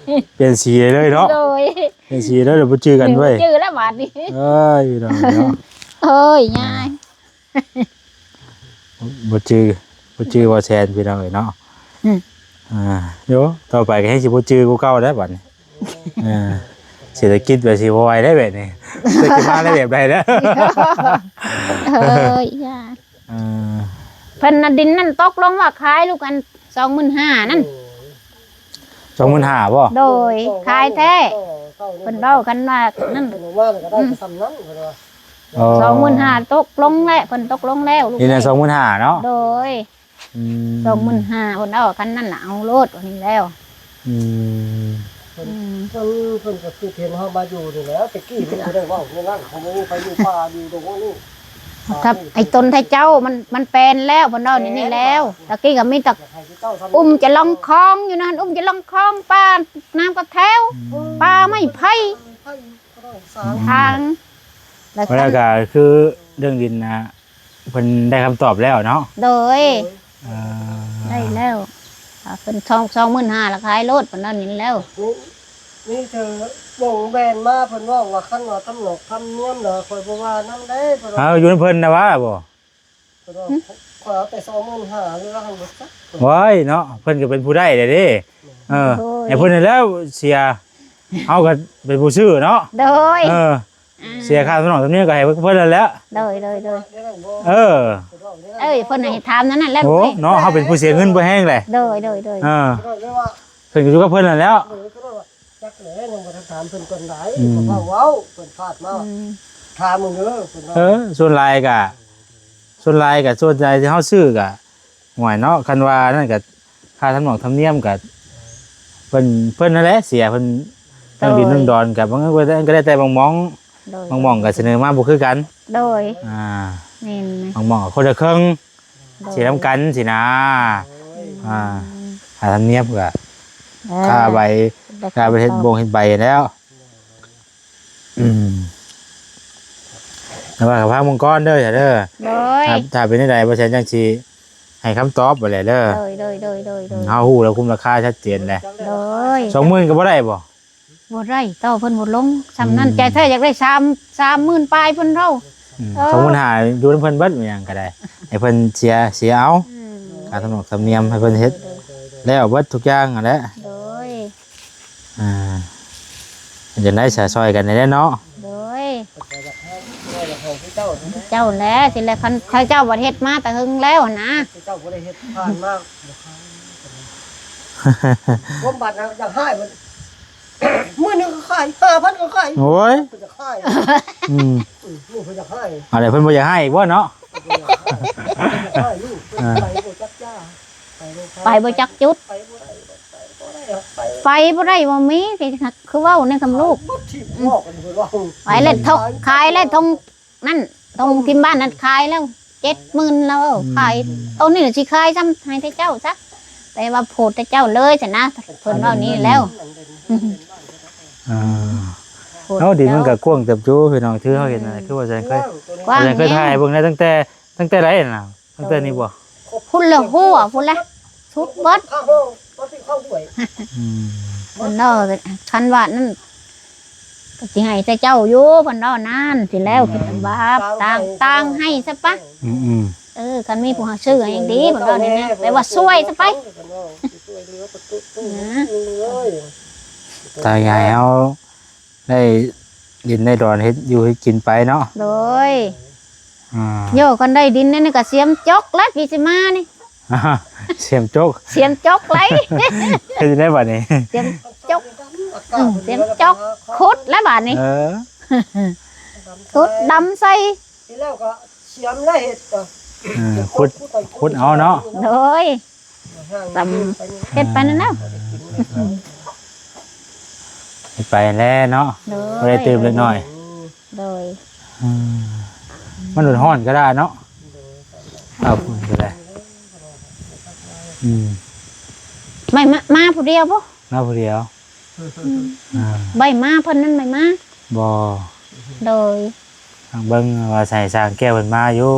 ປ່ຽນສີເລີຍເນາະ ໂດຍ ປ່ຽນສີເລີຍ ບໍ່ຈື່ກັນເວີຍ ບໍ່ຈື່ແລ້ວບາດນີ້ ເອີຍ ເນາະ ເນາະ ໂອ້ຍ ຍາຍ ບໍ່ຈື່ ບໍ່ຈື່ບໍ່ແຊນພີ່ນ້ອງເອີຍເນາະ ອືມ ອ່າ ໂຍ ຕໍ່ໄປກໍແຮ່ງຊິບໍ່ຈື່ກວ່າເກົ່າແລ້ວບັດນີ້ ເອີ ເສດຖະກິດແບບຊິບໍ່ໄຫວແລ້ວແບບນີ້ ຈັກຊິມາແລ້ວແບບໃດແລ້ວ ເອີຍ ເອີ ເພິ່ນນະ ດິນນັ້ນຕົກລົງວ່າຂາຍລູກອັນ ສອງໝື່ນຫ້າ ນັ້ນ ສອງໝື່ນຫ້າ ບໍ່? ໂດຍ ຂາຍແທ້ ເພິ່ນເວົ້າກັນວ່ານັ້ນ ເພິ່ນວ່າກໍໄດ້ ອືມ ສ່ຳນັ້ນ ເພິ່ນວ່າ ອໍ ສອງໝື່ນຫ້າ ຕົກລົງແລ້ວ ເພິ່ນຕົກລົງແລ້ວ ນີ້ນະ ສອງໝື່ນຫ້າ ເນາະ ໂດຍ ອືມ ສອງໝື່ນຫ້າ ເພິ່ນເອົາຄັນນັ້ນນະ ເອົາໂລດ ວ່ານີ້ແລ້ວ ອືມ ເພິ່ນ ອືມ ເພິ່ນ ເພິ່ນກໍຄືເຫັນເຮົາມາຢູ່ນີ້ແຫຼະ ແຕ່ກີ້ມັນບໍ່ໄດ້ເວົ້າແນວນັ້ນ ເຂົາບໍ່ມີໃຜຢູ່ປ່າຢູ່ດອກນີ້ ກັບໄອ້ຕົ້ນໄທເຈົ້າ ມັນ ມັນແປນແລ້ວ ເພິ່ນເວົ້ານີ້ແລ້ວ ຕະກີ້ກໍມີແຕ່ ອຸ້ມຈະລອງຄອງຢູ່ນັ້ນ ອຸ້ມຈະລອງຄອງ ປ່ານ້ຳກະແຖວ ອືມ ປ່າໄມ້ໄຜ່ ທາງ ແລ້ວກໍຄືເລື່ອງດິນນະ ເພິ່ນໄດ້ຄຳຕອບແລ້ວເນາະ ໂດຍ ເອີ ໄດ້ແລ້ວ ເພິ່ນສອງ ສອງໝື່ນຫ້າ ລະຂາຍໂລດ ປານນັ້ນນີ້ແລ້ວ ມີ ມີແຕ່ວົງແບນມາ ເພິ່ນເວົ້າວ່າ ຄັນວ່າທຳນອກທຳນຽມລະ ຂ້ອຍບໍ່ວ່ານຳເດ້ ເພິ່ນວ່າ ເອົາຢູ່ນຳເພິ່ນນະວ່າບໍ່? ເພິ່ນວ່າ ຂ້ອຍເອົາແຕ່ສອງໝື່ນຫ້າ ເຫຼືອຫັ້ນບໍ່ຈັກ ໂອ້ຍເນາະ ເພິ່ນກໍເປັນຜູ້ໄດ້ແຫຼະເດ້ ເອີ ໂດຍ ໃຫ້ເພິ່ນນັ້ນແຫຼະເສຍ ເຮົາກໍເປັນຜູ້ຊື້ເນາະ ໂດຍ ເອີ ອ່າ ເສຍຄ່າທຳນອງທຳນຽມກໍໃຫ້ເພິ່ນນັ້ນແຫຼະ ໂດຍ ໂດຍ ໂດຍ ເອີ ເອີ ເພິ່ນໃຫ້ຖາມນັ້ນແຫຼະ ໂອ້ ເນາະ ເຮົາເປັນຜູ້ເສຍເງິນບໍ່ແຮງແຫຼະ ໂດຍ ໂດຍ ໂດຍ ເອີ ເພິ່ນກໍຢູ່ກັບເພິ່ນນັ້ນແຫຼະ ໂດຍ ຈັກແຫຼະ ຍັງບໍ່ທັນຖາມເພິ່ນປານໃດ ອືມ ເພິ່ນເວົ້າ ເພິ່ນພາດມາ ອືມ ຖາມເບິ່ງເດີ ເພິ່ນວ່າ ເອີ ສ່ວນຫຼາຍກະ ສ່ວນຫຼາຍກະ ສ່ວນໃຫຍ່ທີ່ເຮົາຊື້ກະ ໂອ້ຍເນາະ ຄັນວ່ານັ້ນກະ ຄ່າທຳນອງທຳນຽມກະ ເພິ່ນ ເພິ່ນນັ້ນແຫຼະເສຍ ເພິ່ນ ໂດຍ ເລື່ອງດິນເລື່ອງດອນກະ ບາງເທື່ອກໍແລ້ວແຕ່ບາງໝ່ອງ ໂດຍ ບາງໝ່ອງກະສະເໜີມາບໍ່ຄືກັນ ໂດຍ ອ່າ ແມ່ນ ບາງໝ່ອງກະຄົນລະເຄິ່ງ ໂດຍ ເສຍນຳກັນຊີ້ນະ ໂດຍ ອ່າ ຄ່າທຳນຽມກະ ເອີ ຄ່າໃບ ຄ່າໄປເຮັດບົງເຮັດໃບແລ້ວ ອືມ ແຕ່ວ່າກໍຟັງເບິ່ງກ່ອນເດີ ເດີ ໂດຍ ຖ້າ ຖ້າເປັນຈັ່ງໃດ ບໍ່ແຊນຈັ່ງຊິໃຫ້ຄຳຕອບໄປແຫຼະເດີ ໂດຍ ໂດຍ ໂດຍ ໂດຍ ອືມ ເຮົາຮູ້ແລ້ວ ຄຸມລາຄາຊັດເຈນແຫຼະ ໂດຍ ສອງໝື່ນກໍບໍ່ໄດ້ບໍ່? ບໍ່ໄດ້ ຕໍ່ເພິ່ນບໍ່ລົງ ສ່ຳນັ້ນ ອືມ ໃຈແທ້ຢາກໄດ້ສາມ ສາມໝື່ນປາຍເພິ່ນເວົ້າ ອືມ ເອີ ສອງໝື່ນຫ້າ ຢູ່ນຳເພິ່ນເບິດ ຫຍັງກໍໄດ້ ໃຫ້ເພິ່ນເສຍ ເສຍເອົາ ອືມ ຄ່າທຳນອງທຳນຽມໃຫ້ເພິ່ນເຮັດ ໂດຍ ໂດຍ ໂດຍ ແລ້ວເບິດທຸກຢ່າງຫັ້ນແຫຼະ ໂດຍ ອ່າ ເປັນຈັ່ງໃດຊະ ຊ່ອຍກັນແດ່ເນາະ ໂດຍ ເຈົ້າແຫຼະ ຊິແລະ ຄັນເຂົາເຈົ້າບໍ່ເຮັດມາແຕ່ເຫິງແລ້ວນະ ເຈົ້າບໍ່ໄດ້ເຮັດຜ່ານມາ ຄວາມບັດນະ ຢາກໃຫ້ມັນ ມື້ໜຶ່ງກໍຂາຍ ຫ້າພັນກໍຂາຍ ໂອ້ຍ ເພິ່ນຈະຂາຍ ອືມ ອືມ ເພິ່ນຈະຂາຍ ອັນໃດເພິ່ນບໍ່ຢາກໃຫ້ບໍ່ເນາະ ເພິ່ນຈະຂາຍ ເພິ່ນຈະຂາຍ ອ່າ ໄປບໍ່ຈັກຢ່າ ໄປບໍ່ຈັກຈຸດ ໄປບໍ່ໄດ້ ໄປບໍ່ໄດ້ ໄປບໍ່ໄດ້ ບໍ່ມີ ຄືເວົ້າໃນຄຳລູກ ໄປແລ້ວ ຂາຍແລ້ວ ທົ່ງນັ້ນ ທົ່ງ ອືມ ທີ່ບ້ານນັ້ນຂາຍແລ້ວ ເຈັດໝື່ນແລ້ວ ອືມ ຂາຍ ໂຕນີ້ຊິຂາຍຊ້ຳໃຫ້ເຂົາເຈົ້າຊະ ແຕ່ວ່າໂພດເຂົາເຈົ້າເລີຍຊັ້ນນະ ເພິ່ນເວົ້ານີ້ແລ້ວ ອ່າ ເອົາ ດິນມັນກໍກວ້າງເຕີບຢູ່ ພີ່ນ້ອງ ຄືເຮົາເຫັນນະ ຄືວ່າແຊນເຄີຍ ກວ້າງ ແຊນເຄີຍຖ່າຍເບິ່ງນະ ຕັ້ງແຕ່ ຕັ້ງແຕ່ໃດນະ? ຕັ້ງແຕ່ນີ້ບໍ່? ພຸ້ນລະ ຫົວພຸ້ນລະ ສຸດເບິດ ອືມ ເພິ່ນເນາະ ຄັນວ່ານັ້ນ ກໍຊິໃຫ້ແຕ່ເຈົ້າຢູ່ ເພິ່ນເນາະ ນັ້ນ ຊິແລ້ວ ອືມ ວ່າຕ່າງ ຕ່າງໃຫ້ຊະປະ ອືມໆ ເອີ ຄັນມີຜູ້ໃຫ້ຊື້ກໍຍັງດີ ເພິ່ນເນາະ ນີ້ນະ ແປວ່າຊ່ວຍຊະໄປ ຕາຍໃຫຍ່ເຮົາ ໄດ້ດິນໄດ້ດອນເຮັດຢູ່ເຮັດກິນໄປເນາະ ໂດຍ ອ່າ ໂຍ ຄັນໄດ້ດິນນີ້ກໍສຽມຈົກແລ້ວ ປີຊິມານີ້ ສຽມຈົກ ສຽມຈົກໄລ ເຮັດຈັ່ງໃດບັດນີ້ ສຽມຈົກ ອືມ ສຽມຈົກ ຂຸດແລ້ວບັດນີ້ ເອີ ຂຸດດຳໃສ່ ແລ້ວກໍສຽມແລ້ວເຮັດກໍ ເອີ ຂຸດ ຂຸດເອົາເນາະ ໂດຍ ຕຳ ເຮັດໄປນັ້ນແຫຼະ ເຮັດໄປແລ້ວເນາະ ໂດຍ ບໍ່ໄດ້ຕື່ມເລັກນ້ອຍ ໂດຍ ອືມ ມັນຮ້ອນກະດາເນາະ ເອົາພຸ້ນກະໄດ້ ອືມ ໄປມາ ມາຜູ້ດຽວບໍ່? ມາຜູ້ດຽວ ອືມ ອ່າ ໄປມາ ເພິ່ນນັ້ນໄປມາ ບໍ່ ໂດຍ ທາງເບິ່ງວ່າໃຫ້ຊ່າງແກ້ວເພິ່ນມາຢູ່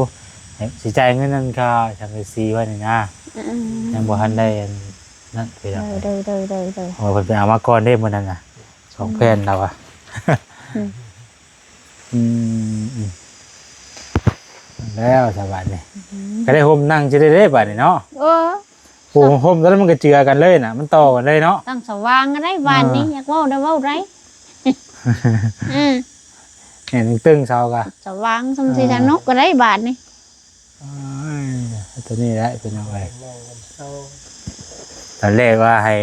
ຊິຈ່າຍເງິນນັ້ນຄ່າສັງກະສີໄວ້ນີ້ນະ ອືມ ຍັງບໍ່ທັນໄດ້ອັນນັ້ນ ໂດຍ ໂດຍ ໂດຍ ໂດຍ ໂດຍ ເພາະວ່າເພິ່ນໄປເອົາມາກ່ອນເດ້ມື້ນັ້ນນະ ສອງແຜ່ນລາວວ່າ ອືມ ອືມ ອືມ ແລ້ວຊະບາດນີ້ ອືມ ກະໄດ້ຮົ່ມນັ່ງຊິໄດ້ເດ້ບາດນີ້ເນາະ ເອີ ໂອ້ ຮົ່ມຕອນນັ້ນມັນກະເຈືອກັນເລີຍນະ ມັນຕໍ່ກັນເລີຍເນາະ ຕັ້ງສະຫວ່າງກະໄດ້ບາດນີ້ ເອີ ຢາກເວົ້າໄດ້ເວົ້າໄດ້ ອືມ ແໜ້ນຕຶງເສົາກະ ສະຫວ່າງຊ່ຳຊິ ເອີ ສະໜຸກກະໄດ້ບາດນີ້ ໂອ້ຍ ໂຕນີ້ແຫຼະພີ່ນ້ອງເອີຍ ຕອນແລກວ່າໃຫ້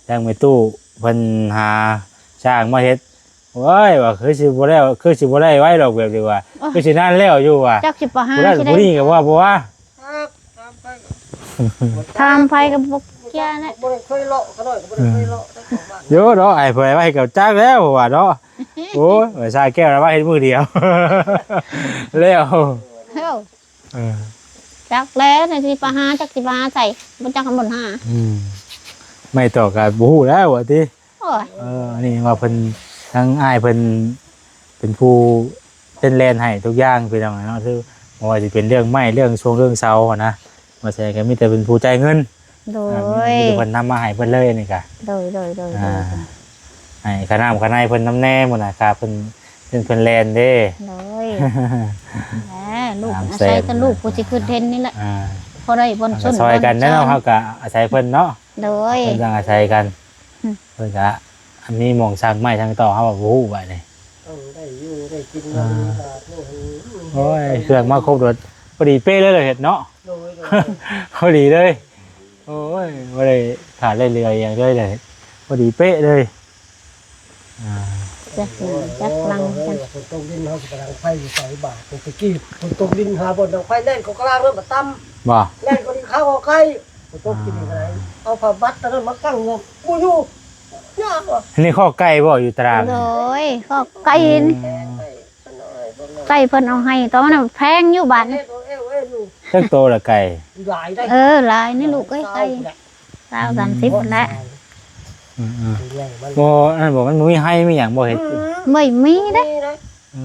ທາງແມ່ຕູ້ເພິ່ນຫາຊ່າງມາເຮັດ ໂອ້ຍ ວ່າຄືຊິບໍ່ແລ້ວ ຄືຊິບໍ່ໄດ້ໄວດອກ ແບບນີ້ວ່າ ໂອ້ຍ ຄືຊິນານແລ້ວຢູ່ວ່າ ຈັກຊິປະຫາ ຜູ້ນັ້ນຜູ້ນີ້ກະວ່າບໍ່ວ່າ ຖາມໃຜກະບໍ່ເກັ່ຍແຫຼະ ບໍ່ໄດ້ເຄີຍເລາະ ຂະນ້ອຍກະບໍ່ໄດ້ເຄີຍເລາະ ອືມ ໂຍເນາະ ໃຫ້ເພິ່ນວ່າໃຫ້ເຂົາຈັກແລ້ວວ່າເນາະ ໂອ້ຍ ວ່າຊາແກ້ວລະວ່າເຮັດມື້ດຽວ ແລ້ວ ເອີ ເອີ ຈັກແລ້ວ ຈັກຊິປະຫາ ຈັກຊິປະຫາໃສ ບໍ່ຈັກຄຳບົນຫາ ອືມ ໄມ້ຕອກກະບໍ່ຮູ້ແລ້ວວ່າຕິ ໂອ້ຍ ເອີ ອັນນີ້ວ່າເພິ່ນ ທາງອ້າຍເພິ່ນເປັນຜູ້ເປັນແລ່ນໃຫ້ທຸກຢ່າງພີ່ນ້ອງເນາະ ຄືບໍ່ວ່າຊິເປັນເລື່ອງໄມ້ ເລື່ອງຊ່ວງ ເລື່ອງເສົາຫັ້ນນະ ວ່າແທ້ກະມີແຕ່ເປັນຜູ້ຈ່າຍເງິນ ໂດຍ ອ່າ ມີແຕ່ເພິ່ນນຳມາໃຫ້ເພິ່ນເລີຍອັນນີ້ກະ ໂດຍ ໂດຍ ໂດຍ ອ່າ ໂດຍ ໃຫ້ຄ່ານ້ຳຄ່າໃນເພິ່ນນຳແດ່ ມື້ນະ ຄ່າເພິ່ນ ເພິ່ນ ເພິ່ນແລ່ນເດ້ ໂດຍ ແຫຼະ ລູກອາໄສແຕ່ລູກຜູ້ຊິຄຶດເຫັນນີ້ແຫຼະ ອ່າ ພໍໄດ້ບ່ອນຊົນ ຊ່ອຍກັນແດ່ເນາະ ເຮົາກະອາໄສເພິ່ນເນາະ ໂດຍ ເພິ່ນຈັ່ງອາໄສກັນ ອືມ ເພິ່ນກະມີໝ່ອງຊັກໄມ້ຊັກຕອກ ເຮົາກະບໍ່ຮູ້ບາດນີ້ ຕ້ອງໄດ້ຢູ່ໄດ້ກິນ ອ່າ ໂອ້ຍ ເຄື່ອງມາຄົບໂດດ ພໍດີເປະເລີຍເຮັດເນາະ ໂດຍ ໂດຍ ພໍດີເລີຍ ໂອ້ຍ ບໍ່ໄດ້ຂາດໄດ້ເຫຼືອອີ່ຫຍັງເລີຍ ພໍດີເປະເລີຍ ອ່າ ຈັກໜຶ່ງຈັກຫຼັງກັນ ຝົນຕົກດິນເຮົາຊິໄປດັງໄຟຢູ່ໃສບາດ ແຕ່ກີ້ຝົນຕົກດິນຫາບ່ອນດັງໄຟ ແລ່ນເຂົ້າກະລາງເລີຍ ບາດຕຳ ບໍ່ ແລ່ນເຂົ້າດິນຂາວເຂົ້າໄກ່ ຝົນຕົກກິນກະໄດ້ ເອົາຜ້າບັດຕອນນັ້ນມາກັ້ງ ບໍ່ຢູ່ ຍາກວ່າ ອັນນີ້ຄອກໄກ່ບໍ່ ຢູ່ຕະລາງ ໂດຍ ຄອກໄກ່ນີ້ ອືມ ໄກ່ເພິ່ນເອົາໃຫ້ ຕອນນັ້ນແພງຢູ່ບາດນີ້ ຈັກໂຕລະໄກ່ ຫຼາຍໄດ໋ ເອີ ຫຼາຍນີ້ລູກເອີຍ ໄກ່ ຊາວ ສາມສິບພຸ້ນແຫຼະ ອືມໆ ໂຕໃຫຍ່ມັນ ບໍ່ ອັນນັ້ນບໍ່ ມັນບໍ່ມີໄຮ່ມີຫຍັງບໍ່ເຮັດ ອືມ ບໍ່ມີເດ້ ບໍ່ມີເດ້ ອື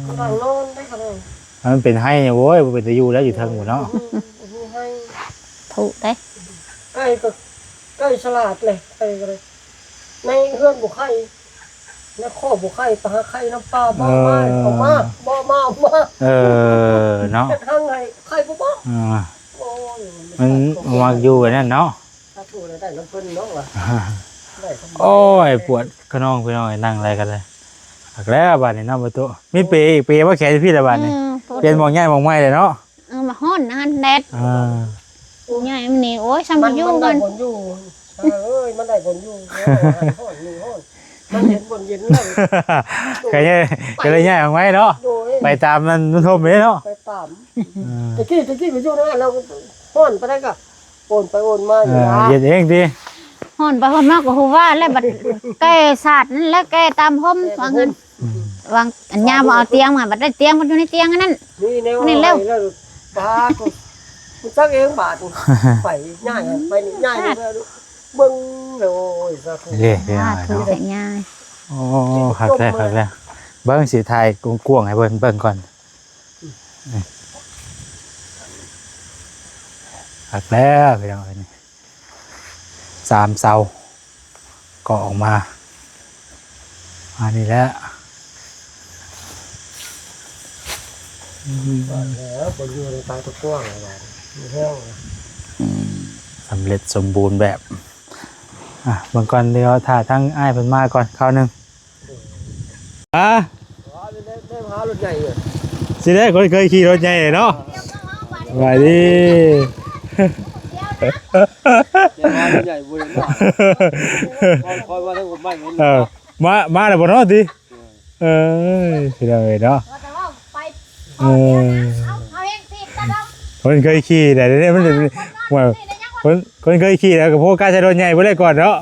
ມ ກຳລັງນອນໄດ໋ ກຳລັງ ມັນເປັນໄຮ່ ໂອ້ຍ ບໍ່ເປັນຕາຢູ່ແລ້ວ ຢູ່ເທິງພຸ້ນເນາະ ອືມ ບໍ່ມີໄຮ່ ຜຸໄດ໋ ໄກ່ກະ ໄກ່ສະຫຼາດເລີຍ ໄກ່ກະໄດ້ ໃນເຮືອນບໍ່ໄຂ່ ໃນຄອກບໍ່ໄຂ່ ໄປຫາໄຂ່ນຳປ່າ ບໍ່ມາ ເອີ ບໍ່ມາ ບໍ່ມາ ບໍ່ມາ ເອີ ເນາະ ເຮັດຮັງໃຫ້ໄຂ່ບໍ່ມາ ອ່າ ໂອ້ຍ ມັນມັກຢູ່ອັນນັ້ນເນາະ ສາທຸ ໄດ້ນຳເພິ່ນເນາະວ່າ ໄດ້ສຳບາຍ ໂອ້ຍ ປວດຂະນອງພີ່ນ້ອງ ນັ່ງໄດ້ກະໄດ້ ຄັກແລ້ວບາດນີ້ເນາະ ປະຕູ ມີເປອີກ ເປມາແຂວນຢູ່ພີ້ລະບາດນີ້ ອືມ ປ່ຽນໝ່ອງຍ້າຍໝ່ອງໃໝ່ແລ້ວເນາະ ເອີ ມາຮ້ອນຫັ້ນແດດ ອ່າ ໃຫຍ່ມັນນີ້ ໂອ້ຍ ຊ່ຳຢູ່ ມັນ ມັນໄດ້ບ່ອນຢູ່ ເອີຍ ມັນໄດ້ບ່ອນຢູ່ ໂອ້ຍ ຮ້ອນ ຮ້ອນ ມັນເຫັນບ່ອນເຢັນແລ້ວ ກະເລີຍຍ້າຍອອກໄວ້ເນາະ ໂດຍ ໄປຕາມມັນທົ່ມເດ້ເນາະ ໄປຕາມ ອືມ ແຕ່ກີ້ ແຕ່ກີ້ໄປຢູ່ນັ້ນແລ້ວ ຮ້ອນປານໃດກະ ໂອນໄປໂອນມາຢູ່ນະ ເອີ ເຢັນເອງຕິ ຮ້ອນໄປຮ້ອນມາກະຮູ້ວ່າແລ້ວ ບັດແກ່ສາດນັ້ນແຫຼະ ແກ່ຕາມຮົ່ມ ແກ່ຕາມຮົ່ມ ວ່າຊັ້ນ ອືມ ວ່າອັນຍາມບໍ່ເອົາຕຽງມາ ບັດໄດ້ຕຽງ ມັນຢູ່ໃນຕຽງອັນນັ້ນ ນີ້ແນວ ນີ້ແລ້ວ ປາກ ຮູ້ຈັກເອງບາດ ໄປຍ້າຍຫັ້ນໄປນີ້ ຍ້າຍນີ້ ເບິ່ງແລ້ວ ໂອ້ຍ ສາທຸ ເດ້ ສາທຸ ເນາະ ໂອ້ ຄັກແທ້ ຄັກແທ້ ເບິ່ງ ຊິຖ່າຍກວ້າງໆ ໃຫ້ເພິ່ນເບິ່ງກ່ອນ ອືມ ຄັກແລ້ວພີ່ນ້ອງເອີຍ ນີ້ ສາມເສົາກໍອອກມາ ອັນນີ້ແຫຼະ ອືມ ແລ້ວ ບໍ່ຢູ່ໃນທາງກະກວ້າງ ມີແຮງ ອືມ ສຳເລັດສົມບູນແບບ ອ່ະ ເບິ່ງກ່ອນ ດຽວຖ້າທາງອ້າຍເພິ່ນມາກ່ອນຄາວໜຶ່ງ ຮະ ຊິໄດ້ຄົນເຄີຍຂີ່ລົດໃຫຍ່ເນາະ ສະບາຍດີ ເອີ ມາ ມາແລ້ວບໍ່ເນາະຕິ ເອີ ພີ່ນ້ອງເອີຍເນາະ ເອີ ຄົນເຄີຍຂີ່ໄດ້ ດຽວນີ້ມັນ ວ່າ ຄົນ ຄົນເຄີຍຂີ່ແລ້ວກໍໂຟກັສໃສ່ລົດໃຫຍ່ໄປເລີຍກ່ອນເນາະ.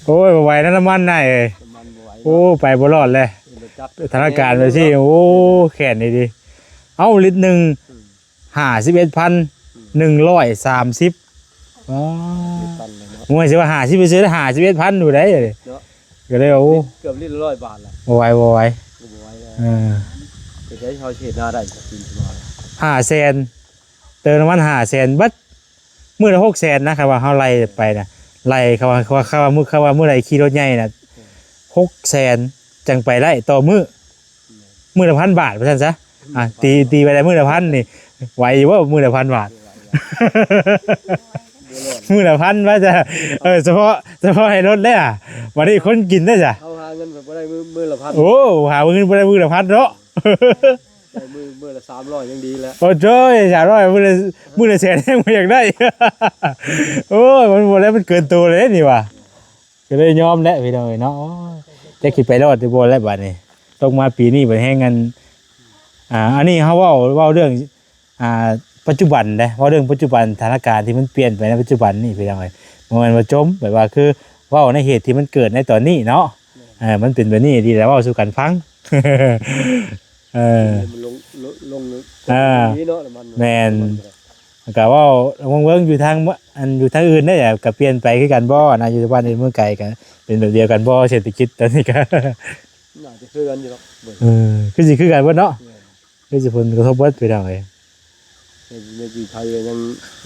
ໂອ້ຍ ບໍ່ໄຫວນະ ນ້ຳມັນນາຍເອີຍ. ໂອ້ ໄປບໍ່ລອດແລ້ວ. ສະຖານະການແບບນີ້ ໂອ້ ແຄ້ນອີ່ຫຼີ. ເອົ້າ ລິດໜຶ່ງ ຫ້າສິບເອັດພັນໜຶ່ງຮ້ອຍສາມສິບ. ອໍ ບໍ່ແມ່ນຊິວ່າຫ້າສິບ ຊື້ໄດ້ຫ້າສິບເອັດພັນຢູ່ໄດ໋. ກໍເລີຍວ່າ ໂອ້ ເກືອບລິດລະຮ້ອຍບາດແລ້ວ. ບໍ່ໄຫວ ບໍ່ໄຫວ ບໍ່ໄຫວແລ້ວ. ເອີ ເຮັດໃດເຮົາຊິເຮັດໜ້າໄດ້ ກິນຊິບໍ່ໄດ້. ຫ້າແສນ ເຕີມນ້ຳມັນຫ້າແສນ ເບິດມື້ລະຫົກແສນນະ. ຄັນວ່າເຮົາໄລ່ໄປນະ ໄລ່ ຄັນວ່າ ຄັນວ່າມື້ ຄັນວ່າມື້ໃດຂີ່ລົດໃຫຍ່ນະ ຫົກແສນຈັ່ງໄປໄດ້ຕໍ່ມື້. ມື້ລະພັນບາດວ່າຊັ້ນຊະ. ອ່າ ຕີ ຕີໄປໄດ້ມື້ລະພັນນີ້ ໄຫວຢູ່ບໍ່? ມື້ລະພັນບາດ ມື້ລະພັນວ່າຊະ. ເອີ ສະເພາະ ສະເພາະໃຫ້ລົດແລ້ວ. ບາດນີ້ຄົນກິນເດ້ຊະ ເຮົາຫາເງິນບໍ່ໄດ້ມື້ ມື້ລະພັນ. ໂອ້ ຫາເງິນບໍ່ໄດ້ມື້ລະພັນເນາະ. ໄດ້ມື້ ມື້ລະສາມຮ້ອຍຍັງດີແລ້ວ. ໂອ້ໂຫຍ ສາມຮ້ອຍ ມື້ລະ ມື້ລະແສນຍັງບໍ່ຢາກໄດ້. ໂອ້ຍ ມັນບໍ່ໄດ້ ມັນເກີນໂຕເລີຍນີ້ວ່າ. ກໍເລີຍຍອມແຫຼະພີ່ນ້ອງເອີຍເນາະ. ໂອ້ຍ ຈັກຊິໄປລອດຫຼືບໍ່ແຫຼະບາດນີ້. ຕົກມາປີນີ້ບັດແຮງອັນ ອ່າ ອັນນີ້ເຮົາເວົ້າ ເວົ້າເລື່ອງ ອ່າ ປັດຈຸບັນເດ້ ເວົ້າເລື່ອງປັດຈຸບັນ ສະຖານະການທີ່ມັນປ່ຽນໄປໃນປັດຈຸບັນນີ້ພີ່ນ້ອງເອີຍ. ບໍ່ແມ່ນວ່າຈົ່ມ ແບບວ່າຄືເວົ້າໃນເຫດທີ່ມັນເກີດໃນຕອນນີ້ເນາະ. ເອີ ມັນເປັນແບບນີ້ດີແລ້ວ ເວົ້າສູ່ກັນຟັງ. ເອີ ມັນລົງ ລົງ ລົງ ເອີ ນີ້ເນາະ ແມ່ນ ມັນກໍໄດ້ ແລ້ວກໍເວົ້າເບິ່ງຢູ່ທາງ ອັນຢູ່ທາງອື່ນເດ້ ກໍປ່ຽນໄປຄືກັນບໍ່ນະ? ຢູ່ບ້ານອື່ນເມືອງໄກກໍເປັນແບບດຽວກັນບໍ່? ເສດຖະກິດຕອນນີ້ກໍໜ້າຈະຄືກັນຢູ່ດອກ. ເອີ ຄືຊິຄືກັນເບິດເນາະ. ແມ່ນ ຄືຊິຜົນກະທົບເບິດພີ່ນ້ອງເອີຍ. ໃນ ໃນຈີນໄທກໍຍັງ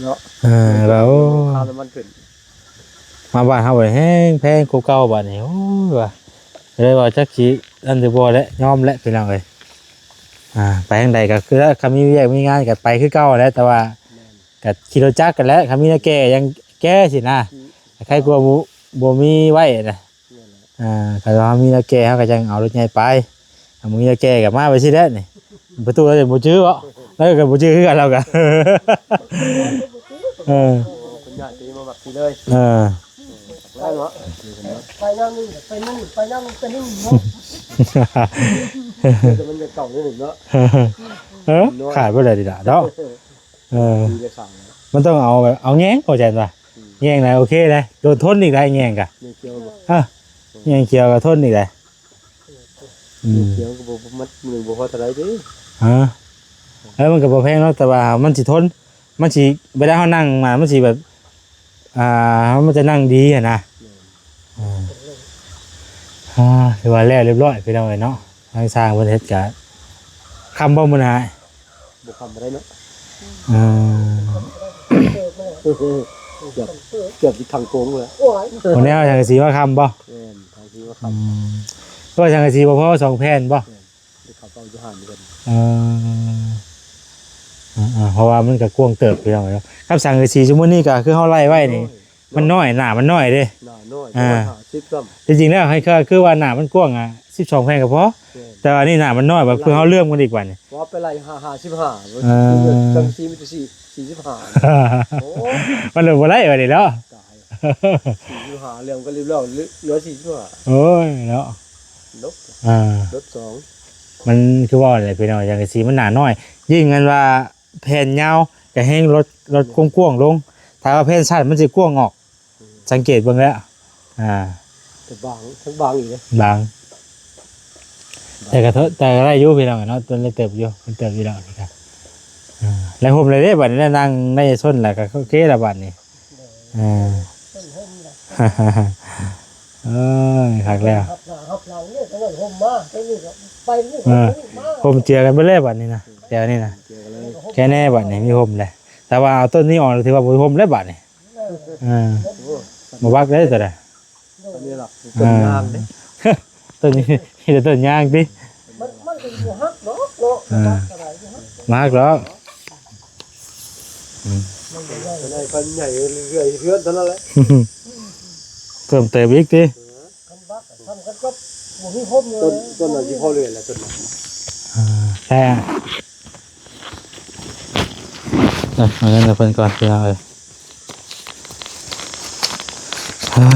ເນາະ. ເອີ ແລ້ວ ຄ່ານ້ຳມັນຂຶ້ນ ມາບ້ານເຮົາບັດແຮງແພງກວ່າເກົ່າບາດນີ້. ໂອ້ຍ ວ່າ ກໍເລີຍວ່າຈັກຊິອັນຫຼືບໍ່ແຫຼະ ຍອມແຫຼະພີ່ນ້ອງເອີຍ. ອ່າ ໄປທາງໃດກໍຄື ຄັນມີວຽກມີງານກໍໄປຄືເກົ່າແຫຼະ ແຕ່ວ່າ ແມ່ນ ກໍຂີ່ລົດຈັກກັນແຫຼະ. ຄັນມີແນວແກ່ຍັງແກ່ຊີ້ນະ ອືມ ໃຄກວ່າບໍ່ ບໍ່ມີໄວ້ນະ. ແມ່ນແຫຼະ ອ່າ ຄັນວ່າເຮົາມີແນວແກ່ ເຮົາກໍຈັ່ງເອົາລົດໃຫຍ່ໄປ. ຖ້າບໍ່ມີແນວແກ່ກໍມາໄປຊີ້ແຫຼະນີ້. ປະຕູລາວຈະບໍ່ຈື່ເບາະ? ລາວກໍບໍ່ຈື່ຄືກັນ ລາວກໍ ເອີ ເພິ່ນຍາດທີ່ມາມັກທີ່ເລີຍ. ເອີ ແລ້ວເນາະ ໄປນຳນີ້ ໄປນັ້ນ ໄປນຳນີ້ ໄປນີ້ເນາະ. ແຕ່ມັນກໍເກົ່າເລີຍເນາະ. ເອີ ຂາຍບໍ່ໄດ້ດີລະເນາະ. ເອີ ມັນຕ້ອງເອົາແບບ ເອົາແຍງ ເຂົ້າໃຈບໍ່? ອືມ ແຍງນະໂອເຄເດ້ ໂດນທົນອີກໄດ໋ ແຍງກະ ແຍງຂຽວບໍ່? ເອີ ແຍງຂຽວກໍທົນອີກໄດ໋. ອືມ ແຍງຂຽວກໍບໍ່ມັດ ມື້ໜຶ່ງບໍ່ພໍເທົ່າໃດເດ້. ຮະ ເອີ ມັນກໍບໍ່ແພງເນາະ ແຕ່ວ່າມັນຊິທົນ ມັນຊິ ເວລາເຮົານັ່ງມາ ມັນຊິແບບ ອ່າ ມັນຈະນັ່ງດີຫັ້ນນະ. ແມ່ນ ອ່າ ອ່າ ຖືວ່າແລ້ວຮຽບຮ້ອຍພີ່ນ້ອງເອີຍເນາະ. ທາງຊ່າງເພິ່ນເຮັດກະຄ່ຳບໍ່ມື້ນະ? ບໍ່ຄ່ຳປານໃດເນາະ. ເອີ ເກືອບ ເກືອບຊິຂັງໂກງແລ້ວ. ໂອ້ຍ ມື້ນີ້ເອົາສັງກະສີມາຄ້ຳບໍ່? ແມ່ນ ສັງກະສີມາຄ້ຳ. ອືມ ເພາະວ່າສັງກະສີບໍ່ພໍສອງແຜ່ນບໍ່? ແມ່ນ ໄດ້ເຂົ້າເຂົ້າຢູ່ຫັ້ນເພິ່ນ. ເອີ ເອີ ເອີ ເພາະວ່າມັນກໍກວ້າງເຕີບພີ່ນ້ອງເອີຍເນາະ. ຄັນສັງກະສີຊຸມມື້ນີ້ກໍຄືເຮົາໄລ່ໄວ້ນີ້ ໂອ້ຍ ມັນນ້ອຍ ໜ້າມັນນ້ອຍເດ້ ໜ້ານ້ອຍ ອ່າ ປະມານຫ້າສິບຊ້ຳ. ທີ່ຈິງແລ້ວໃຫ້ຄື ຄືວ່າໜ້າມັນກວ້າງ ອ່າ ສິບສອງແຜ່ນກໍພໍ. ແມ່ນ ແຕ່ວ່ານີ້ໜ້າມັນນ້ອຍ ບາດເພື່ອເຮົາເລື່ອມກັນອີກບາດນີ້ ວ່າໄປໄລ່ຫ້າສິບຫ້າ ເອີ ຈັງຊີ້ມີແຕ່ສີ່ ສີ່ສິບຫ້າ. ໂອ້ ມັນເລີຍບໍ່ໄດ້ບາດນີ້ເນາະ. ຕາຍ ສີ່ສິບຫ້າ ເລື່ອມກັນຮຽບຮ້ອຍ ເຫຼືອສີ່ສິບຫ້າ. ໂອ້ຍເນາະ ລົບ ອ່າ ລົບສອງ. ມັນຄືວ່າແຫຼະພີ່ນ້ອງ ສັງກະສີມັນໜ້ານ້ອຍ ຍິ່ງອັນວ່າ ແຜ່ນຍາວກໍແຮ່ງລົດ ລົດກວ້າງໆລົງ ຖ້າວ່າແຜ່ນສັ້ນມັນຊິກວ້າງອອກ. ອືມ ສັງເກດເບິ່ງແລ້ວ ອ່າ ແຕ່ບາງ ທັງບາງອີກເດ້ ບາງ ແຕ່ກໍ ແຕ່ກໍໄດ້ຢູ່ພີ່ນ້ອງເນາະ ຕົວເລັກເຕີບຢູ່ ມັນເຕີບຢູ່ດອກນີ້ກໍ ອ່າ ແລ້ວຮົ່ມເລີຍເດ້ ບາດນີ້ນັ່ງໃນຊົນແລ້ວກໍໂອເຄແລ້ວບາດນີ້. ເອີ ເອີຍ ຄັກແລ້ວ ຮັບໜ້າຮັບຫຼັງເດ້ ເພິ່ນຮົ່ມມາ ໄປນີ້ກໍໄປນີ້ ເອີ ກໍຮົ່ມມາ ຮົ່ມເຈືອກັນເບິດແລ້ວບາດນີ້ນະ ແຖວນີ້ນະ ແຄ່ແນ່ບາດນີ້ມີຮົ່ມແລ້ວ ແຕ່ວ່າເອົາຕົ້ນນີ້ອອກ ຖືວ່າບໍ່ຮົ່ມແລ້ວບາດນີ້. ເອີ ບໍ່ບັກເດ້ຕົວໃດ ອັນນີ້ລະ ອ່າ ຕົ້ນຍາງເດ້ ຕົ້ນນີ້ມີແຕ່ຕົ້ນຍາງຕິ ມັນ ມັນກໍບໍ່ຮັກດອກເນາະ ອ່າ ບໍ່ຮັກກໍໄດ້ ບໍ່ຮັກ ບໍ່ຮັກດອກ ອືມ ມັນກໍໃຫຍ່ ມັນໃຫຍ່ເລື້ອຍໆ ເຮືອນເທົ່ານັ້ນແຫຼະ ເພີ່ມເຕີມອີກຕິ ເອີ ຄັນບັກ ຄັນ ຄັນກໍບໍ່ມີຮົ່ມເລີຍ ຕົ້ນ ຕົ້ນນັ້ນຊິພໍເລື້ອຍແຫຼະ ຕົ້ນນັ້ນ ອ່າ ແຕ່ ເອີ ເອົາເງິນໃຫ້ເພິ່ນກ່ອນພີ່ນ້ອງເອີຍ ອ່າ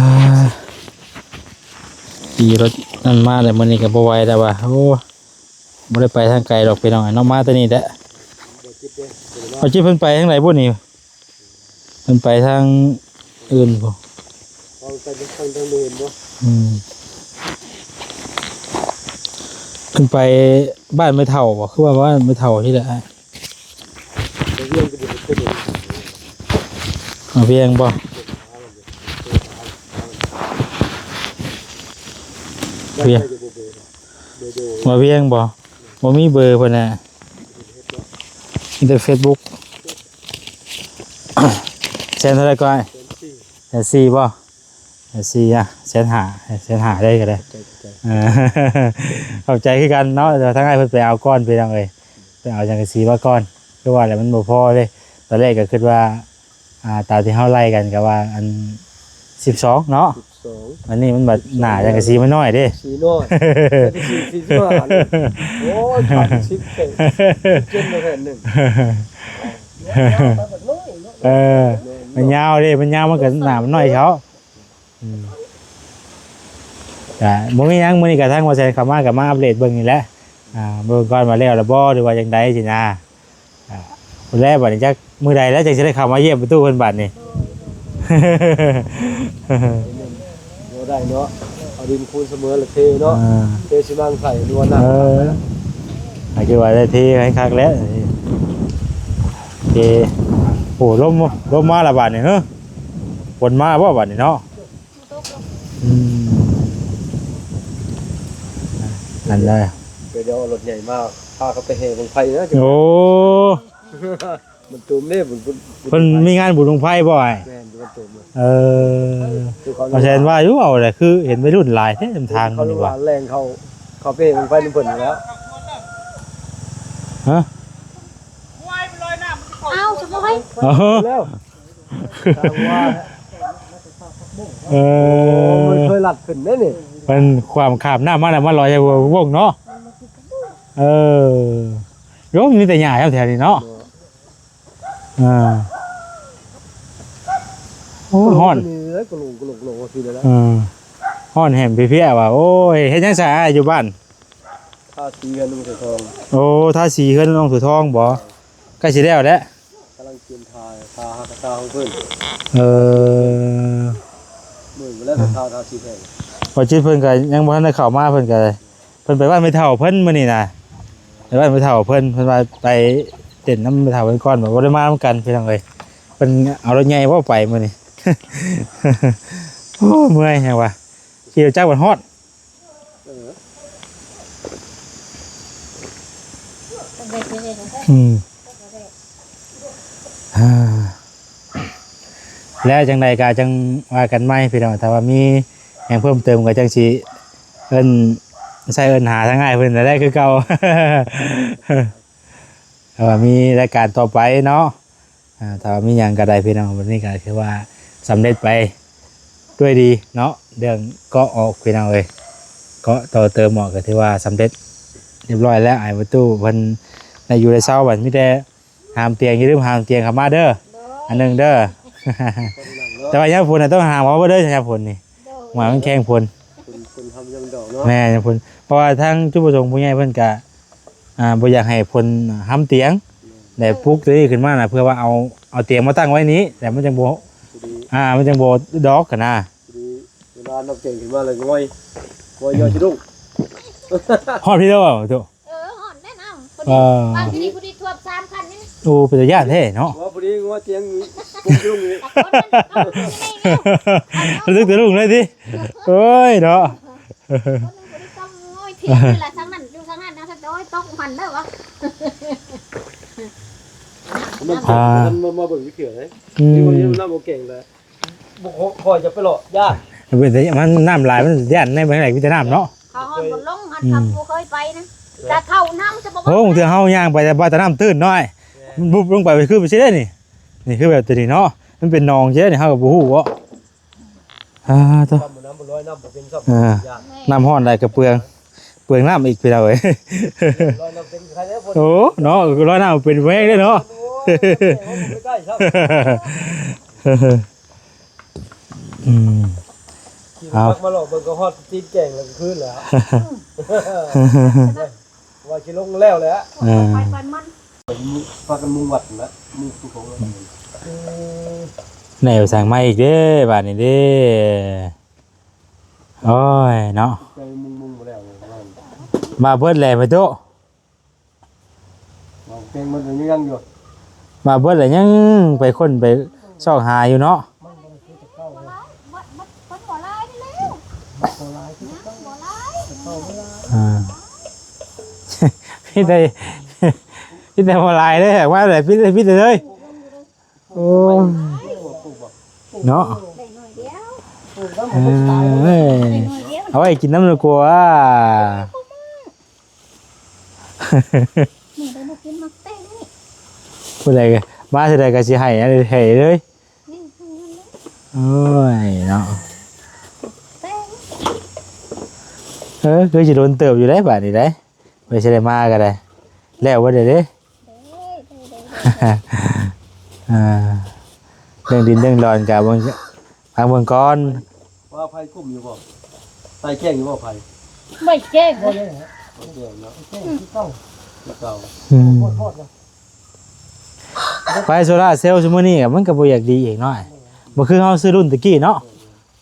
ຂີ່ລົດນັ້ນມາແລ້ວ ມື້ນີ້ກໍບໍ່ໄຫວແລ້ວວ່າ ໂອ້ ບໍ່ໄດ້ໄປທາງໄກດອກພີ່ນ້ອງເນາະ ມາແຕ່ນີ້ແຫຼະ ເອົາຈິດເພິ່ນໄປທາງໃດພຸ້ນນີ້? ເພິ່ນໄປທາງອື່ນພຸ້ນ. ເອົາໄປທາງ ທາງອື່ນບໍ່? ອືມ ເພິ່ນໄປບ້ານແມ່ເຖົ້າບໍ່? ຄືວ່າບ້ານແມ່ເຖົ້າທີ່ໃດ? ມາວຽງບໍ່? ວຽງ ມາວຽງບໍ່? ບໍ່ມີເບີເພິ່ນນະ ມີແຕ່ເຟສບຸກ. ແສນເທົ່າໃດກ່ອຍ? ແສນສີ່ບໍ່? ແສນສີ່ອະ ແສນຫ້າ ແສນຫ້າໄດ້ກໍໄດ້. ເອີ ຂອບໃຈຄືກັນເນາະ. ແຕ່ວ່າທາງອ້າຍເພິ່ນໄປເອົາກ່ອນ ພີ່ນ້ອງເອີຍ, ໄປເອົາສັງກະສີມາກ່ອນ. ຄືວ່າແຫຼະ ມັນບໍ່ພໍເດ້. ຕອນແລກກໍຄິດວ່າ ອ່າ ຕາມທີ່ເຮົາໄລ່ກັນກໍວ່າອັນສິບສອງເນາະ, ສິບສອງ ອັນນີ້ມັນບັດໜ້າສັງກະສີມັນນ້ອຍເດ້ ສີນ້ອຍ ແຕ່ທີ່ສີ ສີສິບຫ້ານີ້ ໂອ້ຍ ຂາດສິບເປັນ ສິບເຈັດແຜ່ນໜຶ່ງ. ເອີ ມັນຍາວເດ້ ມັນຍາວ ມັນກໍໜ້າມັນນ້ອຍເຂົາ. ອືມ ກະບໍ່ມີຫຍັງ ມື້ນີ້ກະທາງບໍ່ແຊນເຂົ້າມາ ກະມາອັບເດດເບິ່ງນີ້ແຫຼະ. ອ່າ ເບິ່ງກ່ອນວ່າແລ້ວລະບໍ່ ຫຼືວ່າຈັ່ງໃດຊີ້ນະ. ອ່າ ພຸ້ນແຫຼະ ບັດນີ້ຈັກມື້ໃດແລ້ວ ຈັ່ງຊິໄດ້ເຂົ້າມາຢ້ຽມປະຕູເພິ່ນບັດນີ້. ບໍ່ໄດ້ເນາະ ເອົາດິນຄູນສະເໝີລະເທເນາະ. ອ່າ ເທຊິມັງໃສ່ນວນນະ. ເອີ ໃຫ້ຄືວ່າໄດ້ເທໃຫ້ຄັກແລ້ວ ເທ. ໂອ້ ລົມ ລົມມາລະບາດນີ້ ເຮີ ຝົນມາບໍ່ບາດນີ້ເນາະ? ອືມ ອັນໃດ ໄປເດີ ເອົາລົດໃຫຍ່ມາ ພາເຂົາໄປແຫ່ບັ້ງໄຟນະ. ໂອ້ ມັນຕູມເດ້ ບຸນ ບຸນ ເພິ່ນມີງານບຸນບັ້ງໄຟບໍ່ອ້າຍ? ແມ່ນ ມັນຕູມ. ເອີ ບໍ່ແຊນວ່າຢູ່ ເອົາແຫຼະ ຄືເຫັນໄວລຸ້ນຫຼາຍແທ້ນຳທາງນີ້ວ່າ ແລ່ນເຂົ້າ ເຂົ້າໄປແຫ່ບັ້ງໄຟນຳເພິ່ນຢູ່ແລ້ວ. ຮະ? ອ້າວ ສະບາຍ ເອີ ແລ້ວ ເອີ ມັນເຄີຍລັດຂຶ້ນເດ້ນີ້ ເພິ່ນຄວາມຂ້າມນ້ຳມາແລ້ວ ມາລອຍໃສ່ຫົວວົງເນາະ. ເອີ ໂຍ ມີແຕ່ຫຍ້າແຖວນີ້ເນາະ. ເອີ ໂອ້ ຮ້ອນ ເອີ ຮ້ອນແຮມເພຍໆວ່າ. ໂອ້ຍ ເຮັດຫຍັງຊະອ້າຍຢູ່ບ້ານ? ທາສີເຮືອນນ້ອງໂສທອງ. ໂອ້ ທາສີເຮືອນນ້ອງໂສທອງບໍ? ໃກ້ຊິແລ້ວແລ້ວ ກຳລັງກຽມທາ ທາ ທາຂອງເພິ່ນ. ເອີ ມື້ແລ້ວ ທາ ທາສີແພງ. ບໍ່ຈິດເພິ່ນກໍຍັງບໍ່ທັນໄດ້ເຂົ້າມາ ເພິ່ນກໍ ເພິ່ນໄປບ້ານແມ່ເຖົ້າເພິ່ນມື້ນີ້ນະ ໄປບ້ານແມ່ເຖົ້າເພິ່ນ ເພິ່ນວ່າໄປເຕັ້ນນຳແມ່ເຖົ້າເພິ່ນກ່ອນ ບໍ່ໄດ້ມານຳກັນພີ່ນ້ອງເອີຍ. ເພິ່ນເອົາລົດໃຫຍ່ບໍ່ໄປມື້ນີ້? ໂອ້ ເມື່ອຍແຮງວ່າ ຂີ່ລົດຈັກບັດຮອດ. ເອີ ອືມ ອ່າ ແລ້ວຈັ່ງໃດກໍຈັ່ງວ່າກັນໃໝ່ພີ່ນ້ອງ. ຖ້າວ່າມີຫຍັງເພີ່ມເຕີມກໍຈັ່ງຊິເອີ້ນ ໃຊ້ເອີ້ນຫາທາງອ້າຍເພິ່ນນັ້ນແຫຼະຄືເກົ່າ. ຖ້າວ່າມີລາຍການຕໍ່ໄປເນາະ ອ່າ ຖ້າວ່າມີຫຍັງກໍໄດ້ພີ່ນ້ອງ. ວັນນີ້ກໍຖືວ່າສຳເລັດໄປດ້ວຍດີເນາະ ເລື່ອງເກາະອອກພີ່ນ້ອງເອີຍ. ເກາະຕໍ່ເຕີມອອກກໍຖືວ່າສຳເລັດຮຽບຮ້ອຍແລ້ວ. ອ້າຍປະຕູເພິ່ນໄດ້ຢູ່ໄດ້ເຊົາ ບັດມີແຕ່ຫາມຕຽງ ຢ່າລືມຫາມຕຽງເຂົ້າມາເດີ ອັນໜຶ່ງເດີ. ແຕ່ວ່າຍາມຝົນນະຕ້ອງຫາມເອົາເດີ ຍາມຝົນນີ້ ໂດຍ ຫວາຍມັນແຂງຝົນ. ຝົນ ຝົນທຳຍາມດອກເນາະ. ແມ່ນ ຍາມຝົນ ເພາະວ່າທາງຈຸດປະສົງຜູ້ໃຫຍ່ເພິ່ນກະ ອ່າ ບໍ່ຢາກໃຫ້ຝົນຫາມຕຽງ ແມ່ນ ແລະປຸກຕົວນີ້ຂຶ້ນມານະ ເພື່ອວ່າເອົາ ເອົາຕຽງມາຕັ້ງໄວ້ນີ້ ແລ້ວມັນຈັ່ງບໍ່ ພໍດີ ອ່າ ມັນຈັ່ງບໍ່ດອກຫັ້ນນະ. ພໍດີເວລານ້ຳແກງຂຶ້ນມາແລ້ວງອຍ ງອຍຍໍສະດຸ້ງ. ຮອດພີ້ເດີ ເອີ ຮອດແນ່ນອນ. ພໍດີ ເອີ ບາງທີພໍດີຖ້ວມສາມຄັນນີ້. ໂອ້ ເປັນຕາຢ້ານແທ້ເນາະ. ພໍດີງົວຕຽງປຸກລຸງນີ້ ລະລຶກແຕ່ລຸງເລີຍຕິ. ໂອ້ຍເນາະ ຄົນໜຶ່ງບໍ່ໄດ້ຕ້ອງໂອ້ຍ ເພງນີ້ລະ ທາງນັ້ນຢູ່ທາງນັ້ນນະ ໂອ້ຍ ຕົກມັນເດີວະ. ມັນ ອ່າ ມັນມາເບິ່ງຢູ່ເທື່ອເດ້. ອືມ ນີ້ມັນນ້ຳບໍ່ເກັ່ງແລ້ວ ບໍ່ຄ່ອຍຈະໄປເລາະ ຢ້ານ ເປັນແຕ່ມັນນ້ຳຫຼາຍ ມັນຢ້ານໃນເມືອງໃດມີແຕ່ນ້ຳເນາະ. ເຂົາຮອດບໍ່ລົງຫັ້ນ ອືມ ເຂົາບໍ່ເຄີຍໄປນະ ກະເຂົ້ານ້ຳຈະບໍ່ ໂອ້ ບາງເທື່ອເຮົາຍ່າງໄປແຕ່ວ່າແຕ່ນ້ຳຕື້ນນ້ອຍ ແມ່ນ ມັນບຸບລົງໄປ ຄືໄປຊິໄດ້ນີ້. ນີ້ຄືແບບຕົວນີ້ເນາະ ມັນເປັນໜອງຊິໄດ້ນີ້ ເຮົາກໍບໍ່ຮູ້ເບາະ. ອ່າ ໂທ້ ນ້ຳບໍ່ລອຍ ນ້ຳບໍ່ເປັນຊ້ຳ ອ່າ ຢ້ານ ນ້ຳຮ້ອນຫຼາຍກະເປືອງ ເປືອງນ້ຳອີກພີ່ນ້ອງເອີຍ. ລອຍນ້ຳເປັນໃຄແລ້ວ ໂອ້ ເນາະ ລອຍນ້ຳເປັນແຮງເດ້ເນາະ. ໂອ້ຍ ບໍ່ໄດ້ຊ້ຳ ອືມ ຂີ່ລົດຈັກມາເລາະເບິ່ງກໍຮອດຕີນແກງແລ້ວ ຄືນແລ້ວ ວ່າຊິລົງແລ້ວແຫຼະ ເອີ ໄປ ໄປມັນ. ພາກັນມຸງວັດນັ້ນແຫຼະ ມຸງທຸກຂອງ ແນວສັ່ງມາອີກເດ້ ບາດນີ້ເດ້. ໂອ້ຍເນາະ ໃຈມຸງໆບໍ່ແລ້ວ ມາເບິດແຫຼະ ໄປໂຕ ເອົາເກັງໝົດ ຍັງຢູ່ ມາເບິດແຫຼະ ຍັງໄປຄົ້ນໄປຊອກຫາຢູ່ເນາະ. ບໍ່ຫຼາຍ ບໍ່ ບໍ່ ເພິ່ນບໍ່ຫຼາຍນີ້ແລ້ວ ບໍ່ຫຼາຍ ຍັງບໍ່ຫຼາຍ ບໍ່ຫຼາຍ ອ່າ ມີແຕ່ ມີແຕ່ບໍ່ຫຼາຍເດ້ ວ່າແຫຼະ ປິດເລີຍ ປິດເລີຍ ໂອ້ຍ ເນາະ ໄດ້ໜ້ອຍດຽວ ເອີຍ ໄດ້ໜ້ອຍດຽວ ເອົາໄວ້ກິນນຳດີກວ່າ ນີ້ໄດ້ມາກິນໝາກແຕງນີ້ ຜູ້ໃດມາເທື່ອໃດກໍຊິໃຫ້ ໃຫ້ເລີຍ ນີ້ ໂອ້ຍເນາະ ແຕງ ເອີ ຄືຊິດົນເຕີບຢູ່ໄດ໋ບາດນີ້ໄດ໋ ເພິ່ນຊິໄດ້ມາກໍໄດ້ ແລ້ວບໍ່ໄດ້ເດ້ ອ່າ ເລື່ອງດິນເລື່ອງດອນກະເບິ່ງ ຟັງເບິ່ງກ່ອນ ວ່າໄຟກຸ້ມຢູ່ບໍ່? ໃຕ້ແຈ້ງຢູ່ບໍ່ໄຟ? ໄຟແຈ້ງ ບໍ່ແຈ້ງເນາະ ແຈ້ງຄືເກົ່າ ຄືເກົ່າ ອືມ ໂພດໆ ນະ ໄຟໂຊລາເຊວຊຸມື້ນີ້ກໍ ມັນກໍບໍ່ຢາກດີອີກເນາະ ບໍ່ຄືເຮົາຊື້ລຸ້ນຕະກີ້ເນາະ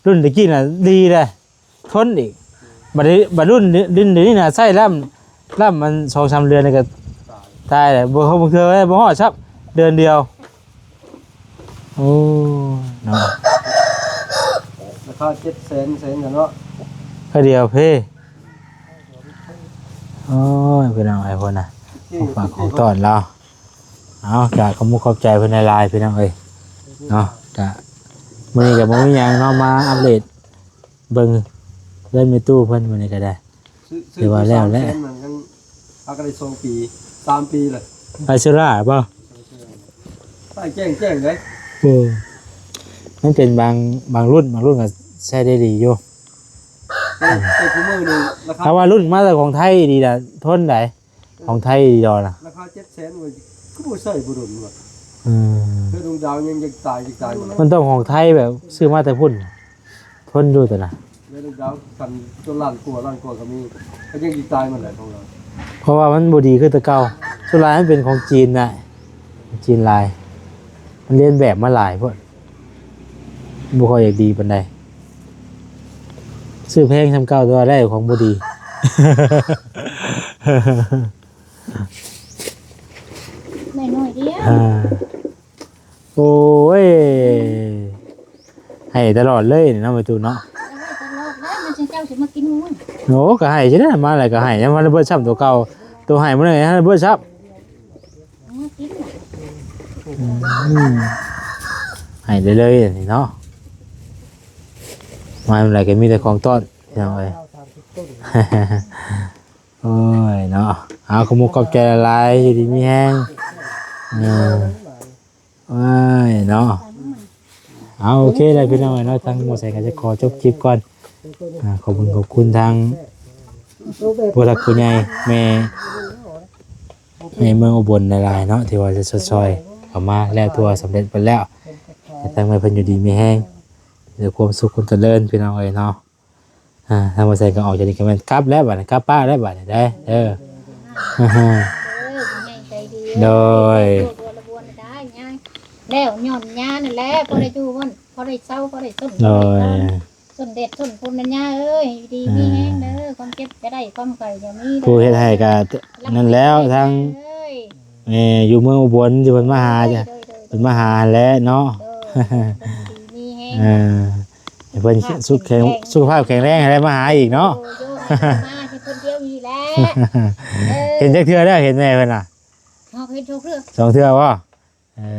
ລຸ້ນຕະກີ້ນະດີເດ້. ທົນອີກ ບັດນີ້ ບັດລຸ້ນ ລຸ້ນດຽວນີ້ນະ ໃຊ້ລຳ ລຳມັນສອງສາມເດືອນນີ້ກໍຕາຍແລ້ວ ບໍ່ ບາງເທື່ອບໍ່ຮອດຊ້ຳເດືອນດຽວ ໂອ້ ເນາະ ລາຄາເຈັດແສນ ແສນເນາະ ເທື່ອດຽວເພ ໂອ້ຍ ພີ່ນ້ອງເອີຍ ພຸ້ນນະ ຂອງຝາກຂອງຕ້ອນລາວ ເອົາ ກະຂອບມຸກຂອບໃຈເພິ່ນຫຼາຍໆ ພີ່ນ້ອງເອີຍ ເນາະ ກະມື້ນີ້ກະບໍ່ມີຫຍັງເນາະ ມາອັບເດດ ເບິ່ງເຮືອນແມ່ຕູ້ເພິ່ນມື້ນີ້ກໍໄດ້ ຖືວ່າແລ້ວແຫຼະ ເຮົາກໍໄດ້ສອງປີ ສາມປີແລ້ວ ໄຟໂຊລາບໍ່? ໄຟແຈ້ງໆ ເດ້ ເອີ ມັນເປັນບາງ ບາງລຸ້ນ ບາງລຸ້ນກໍໃຊ້ໄດ້ດີຢູ່ ແຕ່ ແຕ່ຊຸມື້ນີ້ລາຄາ ຖ້າວ່າລຸ້ນມາແຕ່ຂອງໄທດີນະ ທົນໄດ໋ ຂອງໄທດອນນະ ລາຄາເຈັດແສນ ໂອ້ຍ ຄືບໍ່ໃຊ້ບໍ່ດົນວ່າ ອືມ ເຮືອນດວງດາວຍັງ ຍັງຕາຍ ຍັງຕາຍ ມັນຕ້ອງຂອງໄທແບບຊື້ມາແຕ່ພຸ້ນ ທົນຢູ່ຕົວນະ ເຮືອນດວງດາວ ຄັນຈົນລ້ານກວ່າ ລ້ານກວ່າກໍມີ ກໍຍັງຊິຕາຍໝົດແຫຼະຂອງລາວ ເພາະວ່າມັນບໍ່ດີຄືແຕ່ເກົ່າ ສ່ວນຫຼາຍມັນເປັນຂອງຈີນນະ ຂອງຈີນຫຼາຍ ມັນລຽນແບບມາຫຼາຍໂພດ ບໍ່ຄ່ອຍຢາກດີປານໃດ ຊື້ແພງສ່ຳເກົ່າ ແຕ່ວ່າໄດ້ຂອງບໍ່ດີ ໄດ້ໜ້ອຍດຽວ ອ່າ ໂອ້ຍ ໃຫ້ຕະຫຼອດເລີຍເນາະ ແມ່ຕູ້ເນາະ ໃຫ້ຕະຫຼອດແລ້ວ ມັນເຈົ້າຊິມາກິນມື້ ໂອ້ ກໍໃຫ້ຊິໄດ້ ມາແລ້ວກໍໃຫ້ ຍັງບໍ່ທັນໄດ້ເບິດຊ້ຳ ຕົວເກົ່າ ຕົວໃຫ້ມື້ນັ້ນຍັງບໍ່ທັນໄດ້ເບິດຊ້ຳ ອືມ ໃຫ້ເລື້ອຍໆ ນີ້ເນາະ ມາເມື່ອໃດກໍມີແຕ່ຂອງຕ້ອນ ພີ່ນ້ອງເອີຍ ໂອ້ຍເນາະ ເອົາ ຂອບມຸກຂອບໃຈຫຼາຍໆ ຢູ່ດີມີແຮງ ເອີ ໂອ້ຍເນາະ ເອົາ ໂອເຄແລ້ວ ພີ່ນ້ອງເອີຍເນາະ ທາງໝໍແສງກໍຈະຂໍຈົບຄລິບກ່ອນ ອ່າ ຂອບຄຸນ ຂອບຄຸນທາງຜູ້ຫຼັກຜູ້ໃຫຍ່ ແມ່ ໃນເມືອງອຸບົນຫຼາຍໆເນາະ ທີ່ວ່າຈະຊົດຊ່ອຍເຂົ້າມາແລ້ວ ຖືວ່າສຳເລັດເບິດແລ້ວ ໃຫ້ທາງແມ່ເພິ່ນຢູ່ດີມີແຮງ ມີແຕ່ຄວາມສຸກຄວາມຈະເລີນ ພີ່ນ້ອງເອີຍເນາະ ອ່າ ທາງບໍ່ໃສ່ກໍອອກຈາກນີ້ກໍແມ່ນກັບແລ້ວບັດນີ້ ກັບປ້າແລ້ວບັດນີ້ເດີ ເອີ ເອີ ຜູ້ໃຫຍ່ໃຈດີ ໂດຍ ແລ້ວຍ້ອນຍານັ້ນແຫຼະ ພໍໄດ້ຢູ່ບ່ອນ ພໍໄດ້ເຊົາ ພໍໄດ້ຊົນ ໂດຍ ຊົນແດດຊົນຝົນນັ້ນຍາເອີຍ ຢູ່ດີມີແຮງເດີ ຄວາມເຈັບຢ່າໄດ້ ຄວາມໄຂ້ຢ່າມີເດີ ຜູ້ເຮັດໃຫ້ກໍນັ້ນແລ້ວ ທັງແມ່ຢູ່ເມືອງອຸບົນທີ່ເພິ່ນມາຫາ ເພິ່ນມາຫາຫັ້ນແຫຼະເນາະ ເອີ ເພິ່ນຢູ່ດີມີແຮງ ເອີ ໃຫ້ເພິ່ນສຸກແຂງ ສຸຂະພາບແຂງແຮງ ໃຫ້ໄດ້ມາຫາອີກເນາະ ໂດຍ ມາໃຫ້ເພິ່ນດຽວນີ້ແຫຼະ ເອີ ເຫັນຈັກເທື່ອແລ້ວ ເຫັນແມ່ເພິ່ນນະ ເຮົາເຫັນສອງເທື່ອ ສອງເທື່ອບໍ່? ເອີ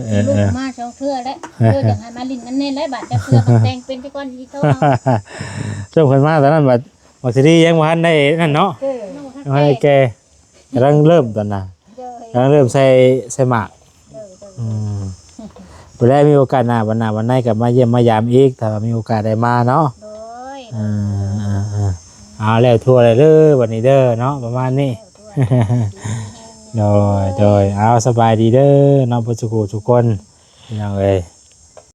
ເອີ ເອີ ລູກມາສອງເທື່ອແລ້ວ ເອີ ເອີ ຈັ່ງໃຫ້ມາຫຼິ້ນນຳແດ່ແຫຼະ ບາດຈັກເທື່ອກໍແຕ່ງເປັນແຕ່ກ່ອນຊິໂທເອົາ ຊ່ວງເພິ່ນມາຕອນນັ້ນບັດ ບັກຊີດີຍັງບໍ່ທັນໄດ້ນັ້ນເນາະ ເອີ ຍັງບໍ່ທັນໄດ້ແກ່ ກຳລັງເລີ່ມຕອນນັ້ນ ໂດຍ ກຳລັງເລີ່ມໃສ່ ໃສ່ໝາກ ໂດຍ ໂດຍ ອືມ ບໍ່ໄດ້ ມີໂອກາດໜ້າ ວັນໜ້າວັນໃນກໍມາຢ້ຽມມາຢາມອີກ ຖ້າວ່າມີໂອກາດໄດ້ມາເນາະ ໂດຍ ເອີ ເອີ ເອີ ເອົາແລ້ວ ທົ່ວແລ້ວເດີ ບັດນີ້ເດີເນາະ ປະມານນີ້ ໂດຍ ໂດຍ ເອົາ ສະບາຍດີເດີເນາະ ເບິດສູ່ຜູ້ສູ່ຄົນ ພີ່ນ້ອງເອີຍ.